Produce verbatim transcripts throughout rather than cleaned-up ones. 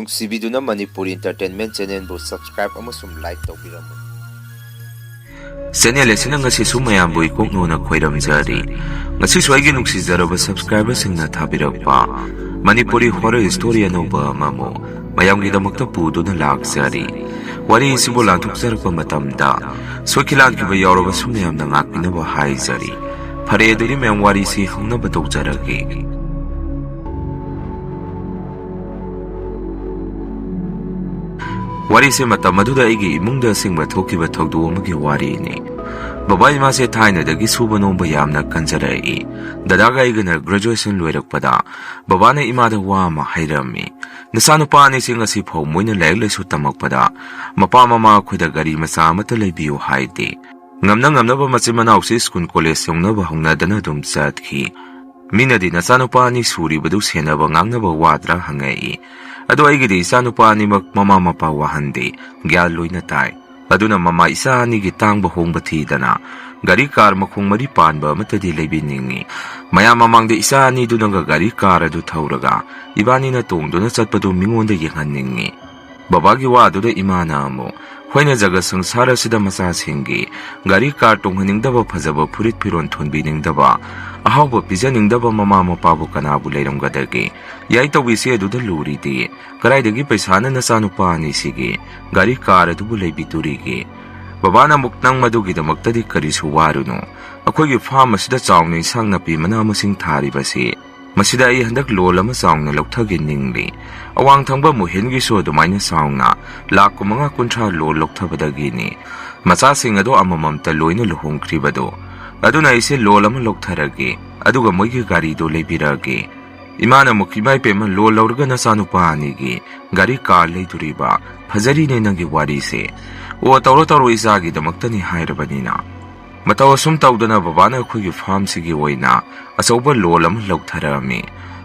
ꯅꯨꯡꯁꯤꯕꯤꯗꯨꯅ Manipuri Entertainment Channelꯕꯨ subscribe ꯑꯃꯁꯨꯡ like ꯇꯧꯕꯤꯔꯝꯃꯨ꯫ Channel ꯑꯁꯤꯅ ꯉꯁꯤꯁꯨ ꯃꯌꯥꯝꯕꯨ ꯏꯀꯣꯛꯅꯣꯅ ꯈꯣꯏꯔꯝꯖꯔꯤ꯫ ꯉꯁꯤꯁꯨ ꯑꯩꯒꯤ ꯅꯨꯡꯁꯤꯖꯔꯕ subscriberꯁꯤꯡꯅ ꯊꯥꯕꯤꯔꯛꯄ ꯃꯅꯤꯄꯨꯔꯤ horror story ꯑꯅꯧꯕ ꯑꯃꯃꯨꯛ ꯃꯌꯥꯝꯒꯤꯗꯃꯛꯇ ꯄꯨꯗꯨꯅ ꯂꯥꯛꯆꯔꯤ꯫ ꯋꯥꯔꯤ ꯑꯁꯤꯕꯨ ꯂꯥꯟꯊꯣꯛꯆꯔꯛꯄ ꯃꯇꯝꯗ ꯁꯣꯏꯈꯤ ꯂꯥꯟꯈꯤꯕ ꯌꯥꯎꯔꯕꯁꯨ ꯃꯌꯥꯝꯅ ꯉꯥꯛꯄꯤꯅꯕ ꯍꯥꯏꯖꯔꯤ꯫ ꯐꯔꯦ, ꯑꯗꯨꯗꯤ ꯃꯌꯥꯝ ꯋꯥꯔꯤꯁꯤ ꯍꯧꯅꯕ ꯇꯧꯖꯔꯒꯦ꯫ ꯋꯥꯔꯤꯁꯦ ꯃꯇꯝ ꯑꯗꯨꯗ ꯑꯩꯒꯤ ꯏꯃꯨꯡꯗ ꯑꯁꯦꯡꯕ ꯊꯣꯛꯈꯤꯕ ꯊꯧꯗꯣꯛ ꯑꯃꯒꯤ ꯋꯥꯔꯤꯅꯤ꯫ ꯕꯕꯥ ꯏꯃꯥꯁꯦ ꯊꯥꯏꯅꯗꯒꯤ ꯁꯨꯕ ꯅꯣꯝꯕ ꯌꯥꯝꯅ ꯀꯟꯖꯔꯛꯏ꯫ ꯗꯗꯥꯒ ꯑꯩꯒꯅ graduation ꯂꯣꯏꯔꯛꯄꯗ ꯕꯕꯥꯅ ꯏꯃꯥꯗ ꯋꯥ ꯑꯃ ꯍꯥꯏꯔꯝꯃꯤ꯫ "ꯅꯆꯥꯅꯨꯄꯥ ꯑꯅꯤꯁꯤ ꯉꯁꯤ ꯐꯥꯎ ꯃꯣꯏꯅ ꯂꯥꯏꯔꯤꯛ ꯂꯥꯏꯁꯨ ꯇꯝꯃꯛꯄꯗ ꯃꯄꯥ ꯃꯃꯥ ꯑꯩꯈꯣꯏꯗ ꯒꯥꯔꯤ ꯃꯆꯥ ꯑꯃꯠꯇ ꯂꯩꯕꯤꯌꯨ ꯍꯥꯏꯗꯦ꯫ ꯉꯝꯅ ꯉꯝꯅꯕ ꯃꯆꯤꯟ ꯃꯅꯥꯎꯁꯤ school college ꯌꯧꯅꯕ ꯍꯧꯅꯗꯅ ꯑꯗꯨꯝ ꯆꯠꯈꯤ꯫ ꯃꯤꯅꯗꯤ ꯅꯆꯥꯅꯨꯄꯥ ꯑꯅꯤ ꯁꯨꯔꯤꯕꯗꯨ ꯁꯦꯟꯅꯕ ꯉꯥꯡꯅꯕ ꯋꯥꯗ꯭ꯔꯥ ꯍꯪꯉꯛꯏ꯫ ꯑꯗꯣ ꯑꯩꯒꯤꯗꯤ ꯏꯆꯥꯅꯨꯄꯥ ꯑꯅꯤꯃꯛ ꯃꯃꯥ ꯃꯄꯥ ꯋꯥꯍꯟꯗꯦ, ꯒ꯭ꯌꯥꯟ ꯂꯣꯏꯅ ꯇꯥꯏ꯫ ꯑꯗꯨꯅ ꯃꯃꯥ ꯏꯆꯥ ꯑꯅꯤꯒꯤ ꯇꯥꯡꯕ ꯍꯣꯡꯕ ꯊꯤꯗꯅ ꯒꯥꯔꯤ car ꯃꯈꯣꯡ ꯃꯔꯤ ꯄꯥꯟꯕ ꯑꯃꯠꯇꯗꯤ ꯂꯩꯕꯤꯅꯤꯡꯏ꯫ ꯃꯌꯥꯝ ꯃꯃꯥꯡꯗ ꯏꯆꯥ ꯑꯅꯤꯗꯨꯅꯒ ꯒꯥꯔꯤ car ꯑꯗꯨ ꯊꯧꯔꯒ ꯏꯕꯥꯅꯤꯅ ꯇꯣꯡꯗꯨꯅ ꯆꯠꯄꯗꯨ ꯃꯤꯉꯣꯟꯗ ꯌꯦꯡꯍꯟꯅꯤꯡꯏ"꯫ ꯕꯕꯥꯒꯤ ꯋꯥꯗꯨꯗ ꯏꯃꯥꯅ ꯑꯃꯨꯛ, "ꯍꯣꯏꯅꯦ, ꯖꯒꯠ ꯁꯪꯁꯥꯔ ꯑꯁꯤꯗ ꯃꯆꯥꯁꯤꯡꯒꯤ ꯒꯥꯔꯤ car ꯇꯣꯡꯍꯟꯅꯤꯡꯗꯕ, ꯐꯖꯕ ꯐꯨꯔꯤꯠ ꯐꯤꯔꯣꯜ ꯊꯣꯟꯕꯤꯅꯤꯡꯗꯕ, ꯑꯍꯥꯎꯕ ꯄꯤꯖꯅꯤꯡꯗꯕ ꯃꯃꯥ ꯃꯄꯥꯕꯨ ꯀꯅꯥꯕꯨ ꯂꯩꯔꯝꯒꯗꯒꯦ? ꯌꯥꯏ ꯇꯧꯕꯤꯁꯤ ꯑꯗꯨꯗ ꯂꯨꯔꯤꯗꯤ꯫ ꯀꯗꯥꯏꯗꯒꯤ ꯄꯩꯁꯥꯅ ꯅꯆꯥꯅꯨꯄꯥ ꯑꯅꯤꯁꯤꯒꯤ ꯒꯥꯔꯤ car ꯑꯗꯨꯕꯨ ꯂꯩꯕꯤꯗꯣꯔꯤꯒꯦ?" ꯕꯕꯥꯅ ꯑꯃꯨꯛ, "ꯅꯪ ꯃꯗꯨꯒꯤꯗꯃꯛꯇꯗꯤ ꯀꯔꯤꯁꯨ ꯋꯥꯔꯨꯅꯨ꯫ ꯑꯩꯈꯣꯏꯒꯤ farm ꯑꯁꯤꯗ ꯆꯥꯎꯅ ꯏꯟꯁꯥꯡ ꯅꯥꯄꯤ ꯃꯅꯥ ꯃꯁꯤꯡ ꯊꯥꯔꯤꯕꯁꯤ, ꯃꯁꯤꯗ ꯑꯩ ꯍꯟꯗꯛ loan ꯑꯃ ꯆꯥꯎꯅ ꯂꯧꯊꯒꯦ ꯅꯤꯡꯂꯤ꯫ ꯑꯋꯥꯡ ꯊꯪꯕ ꯃꯣꯍꯦꯟꯒꯤꯁꯨ ꯑꯗꯨꯃꯥꯏꯅ ꯆꯥꯎꯅ ꯂꯥꯈ ꯀꯨꯟꯃꯉꯥ ꯀꯨꯟꯊ꯭ꯔꯥ loan ꯂꯧꯊꯕꯗꯒꯤꯅꯤ꯫ ꯃꯆꯥꯁꯤꯡ ꯑꯗꯣ ꯑꯃꯃꯝꯇ ꯂꯣꯏꯅ ꯂꯨꯍꯣꯡꯈ꯭ꯔꯤꯕꯗꯣ꯫ ꯑꯗꯨꯅ ꯑꯩꯁꯦ loan ꯑꯃ ꯂꯧꯊꯔꯒꯦ, ꯑꯗꯨꯒ ꯃꯣꯏꯒꯤ ꯒꯥꯔꯤꯗꯣ ꯂꯩꯕꯤꯔꯛꯑꯒꯦ"꯫ ꯏꯃꯥꯅ ꯑꯃꯨꯛ, "ꯏꯃꯥ ꯏꯄꯦꯝꯃ, loan ꯂꯧꯔꯒ ꯅꯆꯥꯅꯨꯄꯥ ꯑꯅꯤꯒꯤ ꯒꯥꯔꯤ car ꯂꯩꯗꯣꯔꯤꯕ? ꯐꯖꯔꯤꯅꯦ ꯅꯪꯒꯤ ꯋꯥꯔꯤꯁꯦ꯫ ꯑꯣ, ꯇꯧꯔꯣ ꯇꯧꯔꯣ, ꯏꯆꯥꯒꯤꯗꯃꯛꯇꯅꯤ ꯍꯥꯏꯔꯕꯅꯤꯅ"꯫ ꯃꯇꯧ ꯑꯁꯨꯝ ꯇꯧꯗꯅ ꯕꯕꯥꯅ ꯑꯩꯈꯣꯏꯒꯤ farmꯁꯤꯒꯤ ꯑꯣꯏꯅ ꯑꯆꯧꯕ loan ꯑꯃ ꯂꯧꯊꯔꯛꯑꯝꯃꯤ꯫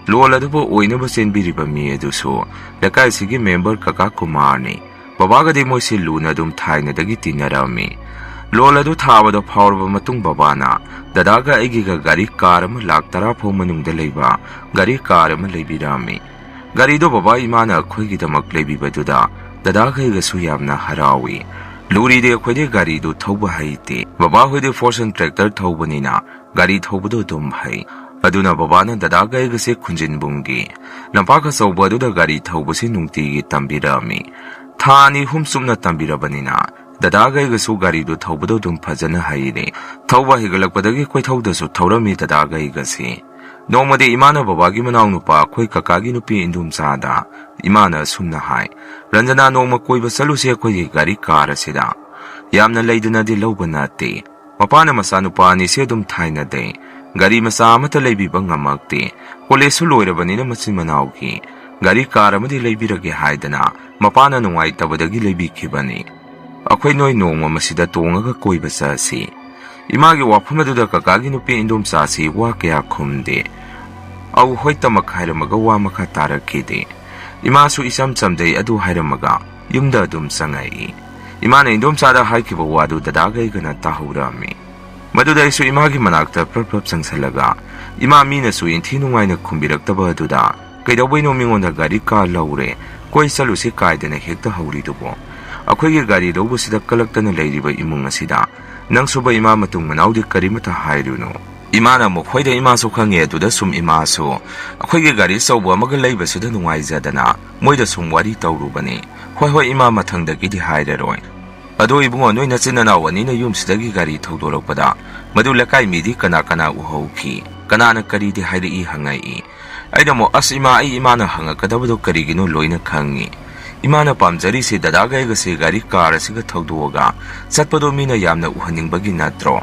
Loan ꯑꯗꯨꯕꯨ ꯑꯣꯏꯅꯕ ꯆꯦꯟꯕꯤꯔꯤꯕ ꯃꯤ ꯑꯗꯨꯁꯨ ꯂꯩꯀꯥꯏꯁꯤꯒꯤ member ꯀꯀꯥ ꯀꯨꯃꯥꯔꯅꯤ꯫ ꯕꯕꯥꯒꯗꯤ ꯃꯣꯏꯁꯤ ꯂꯨꯅ ꯑꯗꯨꯝ ꯊꯥꯏꯅꯗꯒꯤ ꯇꯤꯟꯅꯔꯛꯑꯝꯃꯤ꯫ Loan ꯑꯗꯨ ꯊꯥꯕꯗ ꯐꯥꯎꯔꯕ ꯃꯇꯨꯡ ꯕꯕꯥꯅ ꯗꯗꯥꯒ ꯑꯩꯒꯤꯒ ꯒꯥꯔꯤ car ꯑꯃ ꯂꯥꯈ ꯇꯔꯥ ꯐꯥꯎ ꯃꯅꯨꯡꯗ ꯂꯩꯕ ꯒꯥꯔꯤ car ꯑꯃ ꯂꯩꯕꯤꯔꯛꯑꯝꯃꯤ꯫ ꯒꯥꯔꯤꯗꯣ ꯕꯕꯥ ꯏꯃꯥꯅ ꯑꯩꯈꯣꯏꯒꯤꯗꯃꯛ ꯂꯩꯕꯤꯕꯗꯨꯗ ꯗꯗꯥꯒ ꯑꯩꯒꯁꯨ ꯌꯥꯝꯅ ꯍꯔꯥꯎꯏ꯫ ꯂꯨꯔꯤꯗꯤ ꯑꯩꯈꯣꯏꯗꯤ ꯒꯥꯔꯤꯗꯨ ꯊꯧꯕ ꯍꯩꯇꯦ꯫ ꯕꯕꯥ ꯍꯣꯏꯗꯤ ꯐꯣꯔꯁꯟ ꯇ꯭ꯔꯦꯛꯇꯔ ꯊꯧꯕꯅꯤꯅ ꯒꯥꯔꯤ ꯊꯧꯕꯗꯣ ꯑꯗꯨꯝ ꯍꯩ꯫ ꯑꯗꯨꯅ ꯕꯕꯥꯅ ꯗꯗꯥꯒ ꯑꯩꯒꯁꯦ ꯈꯨꯟꯖꯤꯟꯕꯨꯡꯒꯤ ꯂꯝꯄꯥꯛ ꯑꯆꯧꯕ ꯑꯗꯨꯗ ꯒꯥꯔꯤ ꯊꯧꯕꯁꯤ ꯅꯨꯡꯇꯤꯒꯤ ꯇꯝꯕꯤꯔꯛꯑꯝꯃꯤ꯫ ꯊꯥ ꯑꯅꯤ ꯑꯍꯨꯝ ꯆꯨꯞꯅ ꯇꯝꯕꯤꯔꯕꯅꯤꯅ ꯗꯗꯥꯒ ꯑꯩꯒꯁꯨ ꯒꯥꯔꯤꯗꯨ ꯊꯧꯕꯗꯣ ꯑꯗꯨꯝ ꯐꯖꯅ ꯍꯩꯔꯦ꯫ ꯊꯧꯕ ꯍꯩꯒꯠꯂꯛꯄꯗꯒꯤ ꯀꯣꯏꯊꯧꯗꯁꯨ ꯊꯧꯔꯝꯃꯤ ꯗꯗꯥꯒ ꯑꯩꯒꯁꯤ꯫ ꯅꯣꯡꯃꯗꯤ ꯏꯃꯥꯅ ꯕꯕꯥꯒꯤ ꯃꯅꯥꯎꯅꯨꯄꯥ ꯑꯩꯈꯣꯏ ꯀꯀꯥꯒꯤ ꯅꯨꯄꯤ ꯏꯟꯗꯣꯝꯆꯥꯗ ꯏꯃꯥꯅ ꯑꯁꯨꯝꯅ ꯍꯥꯏ, "ꯔꯟꯖꯅꯥ, ꯅꯣꯡꯃ ꯀꯣꯏꯕ ꯆꯠꯂꯨꯁꯦ ꯑꯩꯈꯣꯏꯒꯤ ꯒꯥꯔꯤ ꯀꯥꯔ ꯑꯁꯤꯗ꯫ ꯌꯥꯝꯅ ꯂꯩꯗꯅꯗꯤ ꯂꯧꯕ ꯅꯠꯇꯦ꯫ ꯃꯄꯥꯅ ꯃꯆꯥꯅꯨꯄꯥ ꯑꯅꯤꯁꯦ ꯑꯗꯨꯝ ꯊꯥꯏꯅꯗꯦ꯫ ꯒꯥꯔꯤ ꯃꯆꯥ ꯑꯃꯠꯇ ꯂꯩꯕꯤꯕ ꯉꯝꯃꯛꯇꯦ꯫ ꯀꯣꯂꯦꯖꯁꯨ ꯂꯣꯏꯔꯕꯅꯤꯅ ꯃꯆꯤꯟ ꯃꯅꯥꯎꯒꯤ ꯒꯥꯔꯤ ꯀꯥꯔ ꯑꯃꯗꯤ ꯂꯩꯕꯤꯔꯒꯦ ꯍꯥꯏꯗꯅ ꯃꯄꯥꯅ ꯅꯨꯡꯉꯥꯏꯇꯕꯗꯒꯤ ꯂꯩꯕꯤꯈꯤꯕꯅꯤ꯫ ꯑꯩꯈꯣꯏ ꯅꯣꯏ ꯅꯣꯡꯃ ꯃꯁꯤꯗ ꯇꯣꯡꯉꯒ ꯀꯣꯏꯕ ꯆꯠꯁꯤ꯫" ꯏꯃꯥꯒꯤ ꯋꯥꯐꯝ ꯑꯗꯨꯗ ꯀꯀꯥꯒꯤ ꯅꯨꯄꯤ ꯏꯟꯗꯣꯝꯆꯥꯁꯤ ꯋꯥ ꯀꯌꯥ ꯈꯨꯝꯗꯦ꯫ ꯑꯧ ꯍꯣꯏ ꯇꯃꯛ ꯍꯥꯏꯔꯝꯃꯒ ꯋꯥ ꯃꯈꯥ ꯇꯥꯔꯛꯈꯤꯗꯦ꯫ ꯏꯃꯥꯁꯨ ꯏꯆꯝ ꯆꯝꯖꯩ ꯑꯗꯨ ꯍꯥꯏꯔꯝꯃꯒ ꯌꯨꯝꯗ ꯑꯗꯨꯝ ꯆꯪꯉꯛꯏ꯫ ꯏꯃꯥꯅ ꯏꯟꯗꯣꯝꯆꯥꯗ ꯍꯥꯏꯈꯤꯕ ꯋꯥꯗꯨ ꯗꯗꯥꯒ ꯑꯩꯒꯅ ꯇꯥꯍꯧꯔꯝꯃꯤ꯫ ꯃꯗꯨꯗ ꯑꯩꯁꯨ ꯏꯃꯥꯒꯤ ꯃꯅꯥꯛꯇ ꯄ꯭ꯔꯞ ꯄ꯭ꯔꯞ ꯆꯪꯁꯜꯂꯒ, "ꯏꯃꯥ, ꯃꯤꯅꯁꯨ ꯏꯟꯊꯤ ꯅꯨꯡꯉꯥꯏꯅ ꯈꯨꯝꯕꯤꯔꯛꯇꯕ ꯑꯗꯨꯗ ꯀꯩꯗꯧꯕꯩꯅꯣ ꯃꯤꯉꯣꯟꯗ ꯒꯥꯔꯤ ꯀꯥꯔ ꯂꯧꯔꯦ, ꯀꯣꯏ ꯆꯠꯂꯨꯁꯤ ꯀꯥꯏꯗꯅ ꯍꯦꯛꯇ ꯍꯧꯔꯤꯗꯨꯕꯣ? ꯑꯩꯈꯣꯏꯒꯤ ꯒꯥꯔꯤ ꯂꯧꯕꯁꯤꯗ ꯀꯂꯛꯇꯅ ꯂꯩꯔꯤꯕ ꯏꯃꯨꯡ ꯑꯁꯤꯗ ꯅꯪꯁꯨꯕ ꯏꯃꯥ ꯃꯇꯨꯡ ꯃꯅꯥꯎꯗꯤ ꯀꯔꯤꯃꯠꯇ ꯍꯥꯏꯔꯨꯅꯨ꯫" ꯏꯃꯥꯅ ꯃꯈꯣꯏꯗ ꯏꯃꯥꯁꯨ ꯈꯪꯉꯦ, ꯑꯗꯨꯗ ꯁꯨꯝ ꯏꯃꯥꯁꯨ ꯑꯩꯈꯣꯏꯒꯤ ꯒꯥꯔꯤ ꯑꯆꯧꯕ ꯑꯃꯒ ꯂꯩꯕꯁꯤꯗ ꯅꯨꯡꯉꯥꯏꯖꯗꯅ ꯃꯣꯏꯗ ꯁꯨꯝ ꯋꯥꯔꯤ ꯇꯧꯔꯨꯕꯅꯤ꯫ "ꯍꯣꯏ ꯍꯣꯏ ꯏꯃꯥ, ꯃꯊꯪꯗꯒꯤꯗꯤ ꯍꯥꯏꯔꯔꯣꯏ꯫ ꯑꯗꯣ ꯏꯕꯨꯡꯉꯣ, ꯅꯣꯏ ꯅꯆꯤꯟ ꯅꯅꯥꯎ ꯑꯅꯤꯅ ꯌꯨꯝꯁꯤꯗꯒꯤ ꯒꯥꯔꯤ ꯊꯧꯗꯣꯔꯛꯄꯗ ꯃꯗꯨ ꯂꯩꯀꯥꯏ ꯃꯤꯗꯤ ꯀꯅꯥ ꯀꯅꯥ ꯎꯍꯧꯈꯤ? ꯀꯅꯥꯅ ꯀꯔꯤꯗꯤ ꯍꯥꯏꯔꯛꯏ?" ꯍꯪꯉꯛꯏ꯫ ꯑꯩꯅ ꯑꯃꯨꯛ, "ꯑꯁ ꯏꯃꯥ, ꯑꯩ ꯏꯃꯥꯅ ꯍꯪꯉꯛꯀꯗꯕꯗꯣ ꯀꯔꯤꯒꯤꯅꯣ ꯂꯣꯏꯅ ꯈꯪꯉꯤ꯫ ꯏꯃꯥꯅ ꯄꯥꯝꯖꯔꯤꯁꯦ ꯗꯗꯥꯒ ꯑꯩꯒꯁꯦ ꯒꯥꯔꯤ ꯀꯥꯔ ꯑꯁꯤꯒ ꯊꯧꯗꯣꯛꯑꯒ ꯆꯠꯄꯗꯣ ꯃꯤꯅ ꯌꯥꯝꯅ ꯎꯍꯟꯅꯤꯡꯕꯒꯤ ꯅꯠꯇ꯭ꯔꯣ?"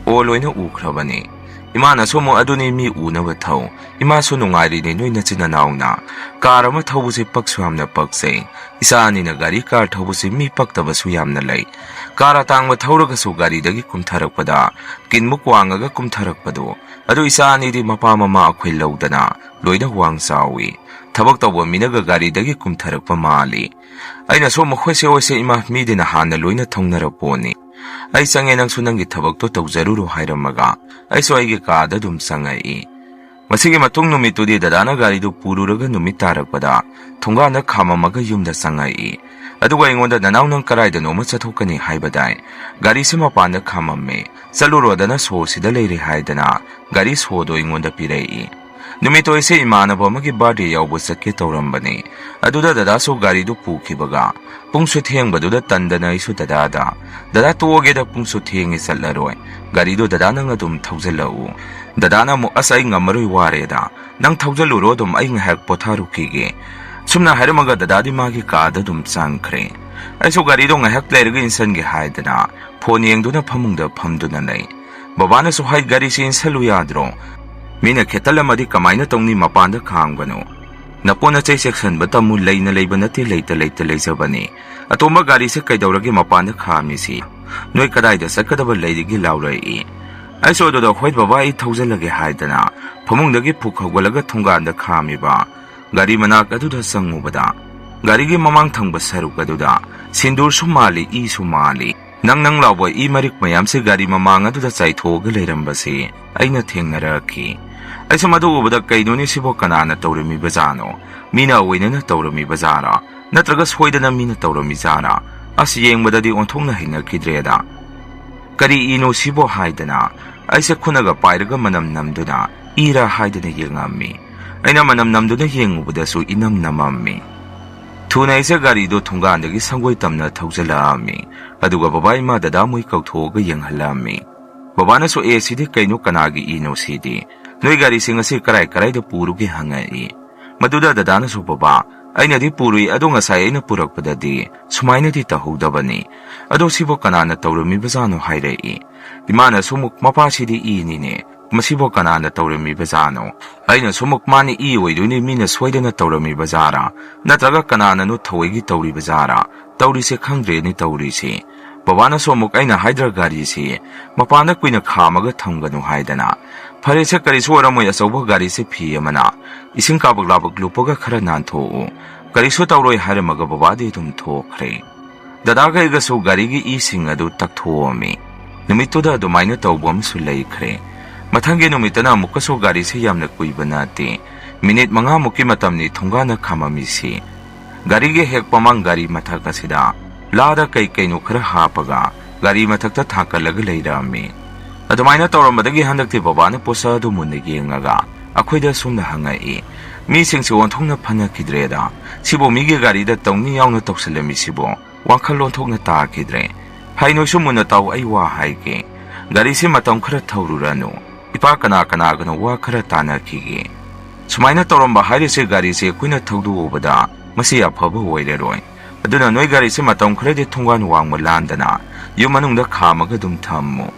"ꯑꯣ, ꯂꯣꯏꯅ ꯎꯈ꯭ꯔꯕꯅꯤ꯫ ꯏꯃꯥꯅꯁꯨ ꯑꯃꯨꯛ ꯑꯗꯨꯅꯤ ꯃꯤ ꯎꯅꯕ ꯊꯧ꯫ ꯏꯃꯥꯁꯨ ꯅꯨꯡꯉꯥꯏꯔꯤꯅꯦ ꯅꯣꯏ ꯅꯆꯤꯟ ꯅꯅꯥꯎꯅ꯫ ꯀꯥꯔ ꯑꯃ ꯊꯧꯕꯁꯦ ꯄꯛꯁꯨ ꯌꯥꯝꯅ ꯄꯛꯆꯩ꯫ ꯏꯆꯥ ꯑꯅꯤꯅ ꯒꯥꯔꯤ ꯀꯥꯔ ꯊꯧꯕꯁꯦ ꯃꯤ ꯄꯛꯇꯕꯁꯨ ꯌꯥꯝꯅ ꯂꯩ꯫ ꯀꯥꯔ ꯑꯇꯥꯡꯕ ꯊꯧꯔꯒꯁꯨ ꯒꯥꯔꯤꯗꯒꯤ ꯀꯨꯝꯊꯔꯛꯄꯗ ꯀꯤꯟꯃꯨꯛ ꯋꯥꯡꯉꯒ ꯀꯨꯝꯊꯔꯛꯄꯗꯣ꯫ ꯑꯗꯨ ꯏꯆꯥ ꯑꯅꯤꯗꯤ ꯃꯄꯥ ꯃꯃꯥ ꯑꯩꯈꯣꯏ ꯂꯧꯗꯅ ꯂꯣꯏꯅ ꯋꯥꯡ ꯆꯥꯎꯏ꯫ ꯊꯕꯛ ꯇꯧꯕ ꯃꯤꯅꯒ ꯒꯥꯔꯤꯗꯒꯤ ꯀꯨꯝꯊꯔꯛꯄ ꯃꯥꯜꯂꯤ꯫" ꯑꯩꯅꯁꯨ, "ꯃꯈꯣꯏꯁꯦ ꯍꯣꯏꯁꯦ ꯏꯃꯥ, ꯃꯤꯗꯤ ꯅꯍꯥꯟꯅ ꯂꯣꯏꯅ ꯊꯧꯅꯔꯄꯣꯠꯅꯤ꯫ ꯑꯩ ꯆꯪꯉꯦ, ꯅꯪꯁꯨ ꯅꯪꯒꯤ ꯊꯕꯛꯇꯣ ꯇꯧꯖꯔꯨꯔꯣ" ꯍꯥꯏꯔꯝꯃꯒ ꯑꯩꯁꯨ ꯑꯩꯒꯤ ꯀꯥꯗ ꯑꯗꯨꯝ ꯆꯪꯉꯛꯏ꯫ ꯃꯁꯤꯒꯤ ꯃꯇꯨꯡ ꯅꯨꯃꯤꯠꯇꯨꯗꯤ ꯗꯗꯥꯅ ꯒꯥꯔꯤꯗꯨ ꯄꯨꯔꯨꯔꯒ ꯅꯨꯃꯤꯠ ꯇꯥꯔꯛꯄꯗ ꯊꯣꯡꯒꯥꯟꯗ ꯈꯥꯝꯃꯝꯃꯒ ꯌꯨꯝꯗ ꯆꯪꯉꯛꯏ꯫ ꯑꯗꯨꯒ ꯑꯩꯉꯣꯟꯗ, "ꯅꯅꯥꯎ, ꯅꯪ ꯀꯗꯥꯏꯗꯅꯣꯃ ꯆꯠꯊꯣꯛꯀꯅꯤ ꯍꯥꯏꯕꯗꯥꯏ? ꯒꯥꯔꯤꯁꯤ ꯃꯄꯥꯟꯗ ꯈꯥꯝꯃꯝꯃꯦ, ꯆꯠꯂꯨꯔꯣꯗꯅ ꯁꯣꯁꯤꯗ ꯂꯩꯔꯦ" ꯍꯥꯏꯗꯅ ꯒꯥꯔꯤ ꯁꯣꯗꯣ ꯑꯩꯉꯣꯟꯗ ꯄꯤꯔꯛꯏ꯫ ꯅꯨꯃꯤꯠꯇꯣ ꯑꯩꯁꯦ ꯏꯃꯥꯟꯅꯕ ꯑꯃꯒꯤ ꯕꯥꯔꯗꯦ ꯌꯥꯎꯕ ꯆꯠꯀꯦ ꯇꯧꯔꯝꯕꯅꯤ꯫ ꯑꯗꯨꯗ ꯗꯗꯥꯁꯨ ꯒꯥꯔꯤꯗꯨ ꯄꯨꯈꯤꯕꯒ ꯄꯨꯡꯁꯨ ꯊꯦꯡꯕꯗꯨꯗ ꯇꯟꯗꯅ ꯑꯩꯁꯨ ꯗꯗꯥꯗ, "ꯗꯗꯥ, ꯇꯣꯛꯑꯒꯦꯗ, ꯄꯨꯡꯁꯨ ꯊꯦꯡꯉꯦ, ꯆꯠꯂꯔꯣꯏ꯫ ꯒꯥꯔꯤꯗꯣ ꯗꯗꯥ ꯅꯪ ꯑꯗꯨꯝ ꯊꯧꯖꯤꯜꯂꯛꯎ"꯫ ꯗꯗꯥꯅ ꯑꯃꯨꯛ, "ꯑꯁ, ꯑꯩ ꯉꯝꯃꯔꯣꯏ, ꯋꯥꯔꯦꯗ꯫ ꯅꯪ ꯊꯧꯖꯤꯜꯂꯨꯔꯣ ꯑꯗꯨꯝ, ꯑꯩ ꯉꯥꯏꯍꯥꯛ ꯄꯣꯊꯥꯔꯨꯈꯤꯒꯦ"꯫ ꯁꯨꯝꯅ ꯍꯥꯏꯔꯝꯃꯒ ꯗꯗꯥꯗꯤ ꯃꯥꯒꯤ ꯀꯥꯗ ꯑꯗꯨꯝ ꯆꯪꯈ꯭ꯔꯦ꯫ ꯑꯩꯁꯨ ꯒꯥꯔꯤꯗꯣ ꯉꯥꯏꯍꯥꯛ ꯂꯩꯔꯒ ꯏꯟꯁꯟꯒꯦ ꯍꯥꯏꯗꯅ ꯐꯣꯟ ꯌꯦꯡꯗꯨꯅ ꯐꯃꯨꯡꯗ ꯐꯝꯗꯨꯅ ꯂꯩ꯫ ꯕꯕꯥꯅꯁꯨ ꯍꯥꯏ, "ꯒꯥꯔꯤꯁꯤ ꯏꯟꯁꯜꯂꯨ ꯌꯥꯗ꯭ꯔꯣ? ꯃꯤꯅ ꯈꯦꯠꯇꯜꯂꯝꯃꯗꯤ ꯀꯃꯥꯏꯅ ꯇꯧꯅꯤ? ꯃꯄꯥꯟꯗ ꯈꯥꯝꯒꯅꯨ꯫ ꯅꯄꯣꯠ ꯅꯆꯩ ꯆꯦꯛꯁꯟꯕ ꯇꯝꯃꯨ, ꯂꯩꯅ ꯂꯩꯕ ꯅꯠꯇꯦ, ꯂꯩꯇ ꯂꯩꯇ ꯂꯩꯖꯕꯅꯤ꯫ ꯑꯇꯣꯝꯕ, ꯒꯥꯔꯤꯁꯦ ꯀꯩꯗꯧꯔꯒꯦ ꯃꯄꯥꯟꯗ ꯈꯥꯝꯃꯤꯁꯤ? ꯅꯣꯏ ꯀꯗꯥꯏꯗ ꯆꯠꯀꯗꯕ ꯂꯩꯔꯤꯒꯦ?" ꯂꯥꯎꯔꯛꯏ꯫ ꯑꯩꯁꯨ ꯑꯗꯨꯗ, "ꯍꯣꯏ ꯕꯕꯥ, ꯑꯩ ꯊꯧꯖꯤꯜꯂꯒꯦ" ꯍꯥꯏꯗꯅ ꯐꯃꯨꯡꯗꯒꯤ ꯐꯨꯛ ꯍꯧꯒꯠꯂꯒ ꯊꯣꯡꯒꯥꯟꯗ ꯈꯥꯝꯃꯤꯕ ꯒꯥꯔꯤ ꯃꯅꯥꯛ ꯑꯗꯨꯗ ꯆꯪꯉꯨꯕꯗ, ꯒꯥꯔꯤꯒꯤ ꯃꯃꯥꯡ ꯊꯪꯕ ꯁꯔꯨꯛ ꯑꯗꯨꯗ ꯁꯤꯟꯗꯨꯔꯁꯨ ꯃꯥꯜꯂꯤ, ꯏꯁꯨ ꯃꯥꯜꯂꯤ, ꯅꯪ ꯅꯪ ꯂꯥꯎꯕ ꯏ ꯃꯔꯤꯛ ꯃꯌꯥꯝꯁꯤ ꯒꯥꯔꯤ ꯃꯃꯥꯡ ꯑꯗꯨꯗ ꯆꯥꯏꯊꯣꯛꯑꯒ ꯂꯩꯔꯝꯕꯁꯤ ꯑꯩꯅ ꯊꯦꯡꯅꯔꯛꯈꯤ꯫ ꯑꯩꯁꯨ ꯃꯗꯨ ꯎꯕꯗ, "ꯀꯩꯅꯣꯅꯦ ꯁꯤꯕꯣ, ꯀꯅꯥꯅ ꯇꯧꯔꯝꯃꯤꯕꯖꯥꯠꯅꯣ? ꯃꯤꯅ ꯑꯣꯏꯅꯅ ꯇꯧꯔꯝꯃꯤꯕꯖꯥꯠꯔꯥ? ꯅꯠꯇ꯭ꯔꯒ ꯁꯣꯏꯗꯅ ꯃꯤꯅ ꯇꯧꯔꯝꯃꯤꯖꯥꯠꯔꯥ? ꯑꯁ, ꯌꯦꯡꯕꯗꯗꯤ ꯑꯣꯟꯊꯣꯛꯅ ꯍꯩꯅꯈꯤꯗ꯭ꯔꯦꯗ꯫ ꯀꯔꯤ ꯏꯅꯣ ꯁꯤꯕꯣ?" ꯍꯥꯏꯗꯅ ꯑꯩꯁꯦ ꯈꯨꯠꯅꯒ ꯄꯥꯏꯔꯒ ꯃꯅꯝ ꯅꯝꯗꯨꯅ ꯏꯔꯥ ꯍꯥꯏꯗꯅ ꯌꯦꯡꯉꯝꯃꯤ꯫ ꯑꯩꯅ ꯃꯅꯝ ꯅꯝꯗꯨꯅ ꯌꯦꯡꯉꯨꯕꯗꯁꯨ ꯏꯅꯝ ꯅꯝꯃꯝꯃꯤ꯫ ꯊꯨꯅ ꯑꯩꯁꯦ ꯒꯥꯔꯤꯗꯣ ꯊꯣꯡꯒꯥꯟꯗꯒꯤ ꯁꯪꯒꯣꯏ ꯇꯝꯅ ꯊꯧꯖꯤꯜꯂꯛꯑꯝꯃꯤ꯫ ꯑꯗꯨꯒ ꯕꯕꯥ, ꯏꯃꯥ, ꯗꯗꯥ ꯃꯣꯏ ꯀꯧꯊꯣꯛꯑꯒ ꯌꯦꯡꯍꯜꯂꯛꯑꯝꯃꯤ꯫ ꯕꯕꯥꯅꯁꯨ, "ꯑꯦ, ꯁꯤꯗꯤ ꯀꯩꯅꯣ, ꯀꯅꯥꯒꯤ ꯏꯅꯣ ꯁꯤꯗꯤ? ꯅꯣꯏ ꯒꯥꯔꯤꯁꯤ ꯉꯁꯤ ꯀꯔꯥꯏ ꯀꯔꯥꯏꯗ ꯄꯨꯔꯨꯒꯦ?" ꯍꯪꯉꯛꯏ꯫ ꯃꯗꯨꯗ ꯗꯗꯥꯅꯁꯨ, "ꯕꯕꯥ, ꯑꯩꯅꯗꯤ ꯄꯨꯔꯨꯏ, ꯑꯗꯣ ꯉꯁꯥꯏ ꯑꯩꯅ ꯄꯨꯔꯛꯄꯗꯗꯤ ꯁꯨꯃꯥꯏꯅꯗꯤ ꯇꯧꯍꯧꯗꯕꯅꯤ꯫ ꯑꯗꯣ ꯁꯤꯕꯨ ꯀꯅꯥꯅ ꯇꯧꯔꯝꯃꯤꯕꯖꯥꯠꯅꯣ?" ꯍꯥꯏꯔꯛꯏ꯫ ꯏꯃꯥꯅꯁꯨ ꯑꯃꯨꯛ, "ꯃꯄꯥꯁꯤꯗꯤ ꯏꯅꯤꯅꯦ, ꯃꯁꯤꯕꯨ ꯀꯅꯥꯅ ꯇꯧꯔꯝꯃꯤꯕꯖꯥꯠꯅꯣ?" ꯑꯩꯅꯁꯨ ꯑꯃꯨꯛ, "ꯃꯥꯅꯤ, ꯏ ꯑꯣꯏꯗꯣꯏꯅꯤ, ꯃꯤꯅ ꯁꯣꯏꯗꯅ ꯇꯧꯔꯝꯃꯤꯕꯖꯥꯔꯥ? ꯅꯠꯇ꯭ꯔꯒ ꯀꯅꯥꯅꯅꯣ ꯊꯧꯑꯣꯏꯒꯤ ꯇꯧꯔꯤꯕꯖꯥꯔꯥ? ꯇꯧꯔꯤꯁꯦ ꯈꯪꯗ꯭ꯔꯦꯅꯦ ꯇꯧꯔꯤꯁꯦ"꯫ ꯕꯕꯥꯅꯁꯨ ꯑꯃꯨꯛ, "ꯑꯩꯅ ꯍꯥꯏꯗ꯭ꯔ ꯒꯥꯔꯤꯁꯤ ꯃꯄꯥꯟꯗ ꯀꯨꯏꯅ ꯈꯥꯝꯃꯒ ꯊꯝꯒꯅꯨ ꯍꯥꯏꯗꯅ꯫ ꯐꯔꯦꯁꯦ, ꯀꯔꯤꯁꯨ ꯑꯣꯏꯔꯝꯃꯣꯏ, ꯑꯆꯧꯕ ꯒꯥꯔꯤꯁꯦ ꯐꯤ ꯑꯃꯅ ꯏꯁꯤꯡ ꯀꯥꯕꯛ ꯂꯥꯕꯛ ꯂꯨꯞꯄꯒ ꯈꯔ ꯅꯥꯟꯊꯣꯛꯎ꯫ ꯀꯔꯤꯁꯨ ꯇꯧꯔꯣꯏ" ꯍꯥꯏꯔꯝꯃꯒ ꯕꯕꯥꯗꯤ ꯑꯗꯨꯝ ꯊꯣꯛꯈ꯭ꯔꯦ꯫ ꯗꯗꯥꯒ ꯑꯩꯒꯁꯨ ꯒꯥꯔꯤꯒꯤ ꯏꯁꯤꯡ ꯑꯗꯨ ꯇꯛꯊꯣꯛꯑꯝꯃꯤ꯫ ꯅꯨꯃꯤꯠꯇꯨꯗ ꯑꯗꯨꯃꯥꯏꯅ ꯇꯧꯕ ꯑꯃꯁꯨ ꯂꯩꯈ꯭ꯔꯦ꯫ ꯃꯊꯪꯒꯤ ꯅꯨꯃꯤꯠꯇꯅ ꯑꯃꯨꯛꯀꯁꯨ ꯒꯥꯔꯤꯁꯤ ꯌꯥꯝꯅ ꯀꯨꯏꯕ ꯅꯠꯇꯦ, ꯃꯤꯅꯤꯠ ꯃꯉꯥꯃꯨꯛꯀꯤ ꯃꯇꯝꯅꯤ ꯊꯣꯡꯒꯥꯟꯗ ꯈꯥꯝꯃꯝꯃꯤꯁꯤ꯫ ꯒꯥꯔꯤꯒꯤ ꯍꯦꯛ ꯃꯃꯥꯡ ꯒꯥꯔꯤ ꯃꯊꯛ ꯑꯁꯤꯗ ꯂꯥꯗ ꯀꯩ ꯀꯩꯅꯣ ꯈꯔ ꯍꯥꯞꯄꯒ ꯒꯥꯔꯤ ꯃꯊꯛꯇ ꯊꯥꯡꯀꯠꯂꯒ ꯂꯩꯔꯝꯃꯤ꯫ ꯑꯗꯨꯃꯥꯏꯅ ꯇꯧꯔꯝꯕꯗꯒꯤ ꯍꯟꯗꯛꯇꯤ ꯕꯕꯥꯅ ꯄꯣꯠꯁꯛ ꯑꯗꯨ ꯃꯨꯟꯅ ꯌꯦꯡꯉꯒ ꯑꯩꯈꯣꯏꯗ ꯁꯨꯝꯅ ꯍꯪꯉꯛꯏ, "ꯃꯤꯁꯤꯡꯁꯤ ꯑꯣꯟꯊꯣꯛꯅ ꯐꯅꯈꯤꯗ꯭ꯔꯦꯗ꯫ ꯁꯤꯕꯨ ꯃꯤꯒꯤ ꯒꯥꯔꯤꯗ ꯇꯧꯅꯤ ꯌꯥꯎꯅ ꯇꯧꯁꯜꯂꯝꯃꯤꯁꯤꯕꯨ ꯋꯥꯈꯜ ꯑꯣꯟꯊꯣꯛꯅ ꯇꯥꯈꯤꯗ꯭ꯔꯦ꯫ ꯍꯩ, ꯅꯣꯏꯁꯨ ꯃꯨꯟꯅ ꯇꯥꯎ, ꯑꯩ ꯋꯥ ꯍꯥꯏꯒꯦ꯫ ꯒꯥꯔꯤꯁꯤ ꯃꯇꯝ ꯈꯔ ꯊꯧꯔꯨꯔꯅꯨ꯫ ꯏꯄꯥ ꯀꯅꯥ ꯀꯅꯥꯒꯅꯣ ꯋꯥ ꯈꯔ ꯇꯥꯟꯅꯈꯤꯒꯦ꯫ ꯁꯨꯃꯥꯏꯅ ꯇꯧꯔꯝꯕ ꯍꯥꯏꯔꯤꯁꯦ ꯒꯥꯔꯤꯁꯦ ꯑꯩꯈꯣꯏꯅ ꯊꯧꯗꯣꯛꯎꯕꯗ ꯃꯁꯤ ꯑꯐꯕ ꯑꯣꯏꯔꯔꯣꯏ꯫ ꯑꯗꯨꯅ ꯅꯣꯏ ꯒꯥꯔꯤꯁꯦ ꯃꯇꯝ ꯈꯔꯗꯤ ꯊꯣꯡꯒꯥꯟ ꯋꯥꯡꯃ ꯂꯥꯟꯗꯅ ꯌꯨꯝ ꯃꯅꯨꯡꯗ ꯈꯥꯝꯃꯒ ꯑꯗꯨꯝ ꯊꯝꯃꯨ"꯫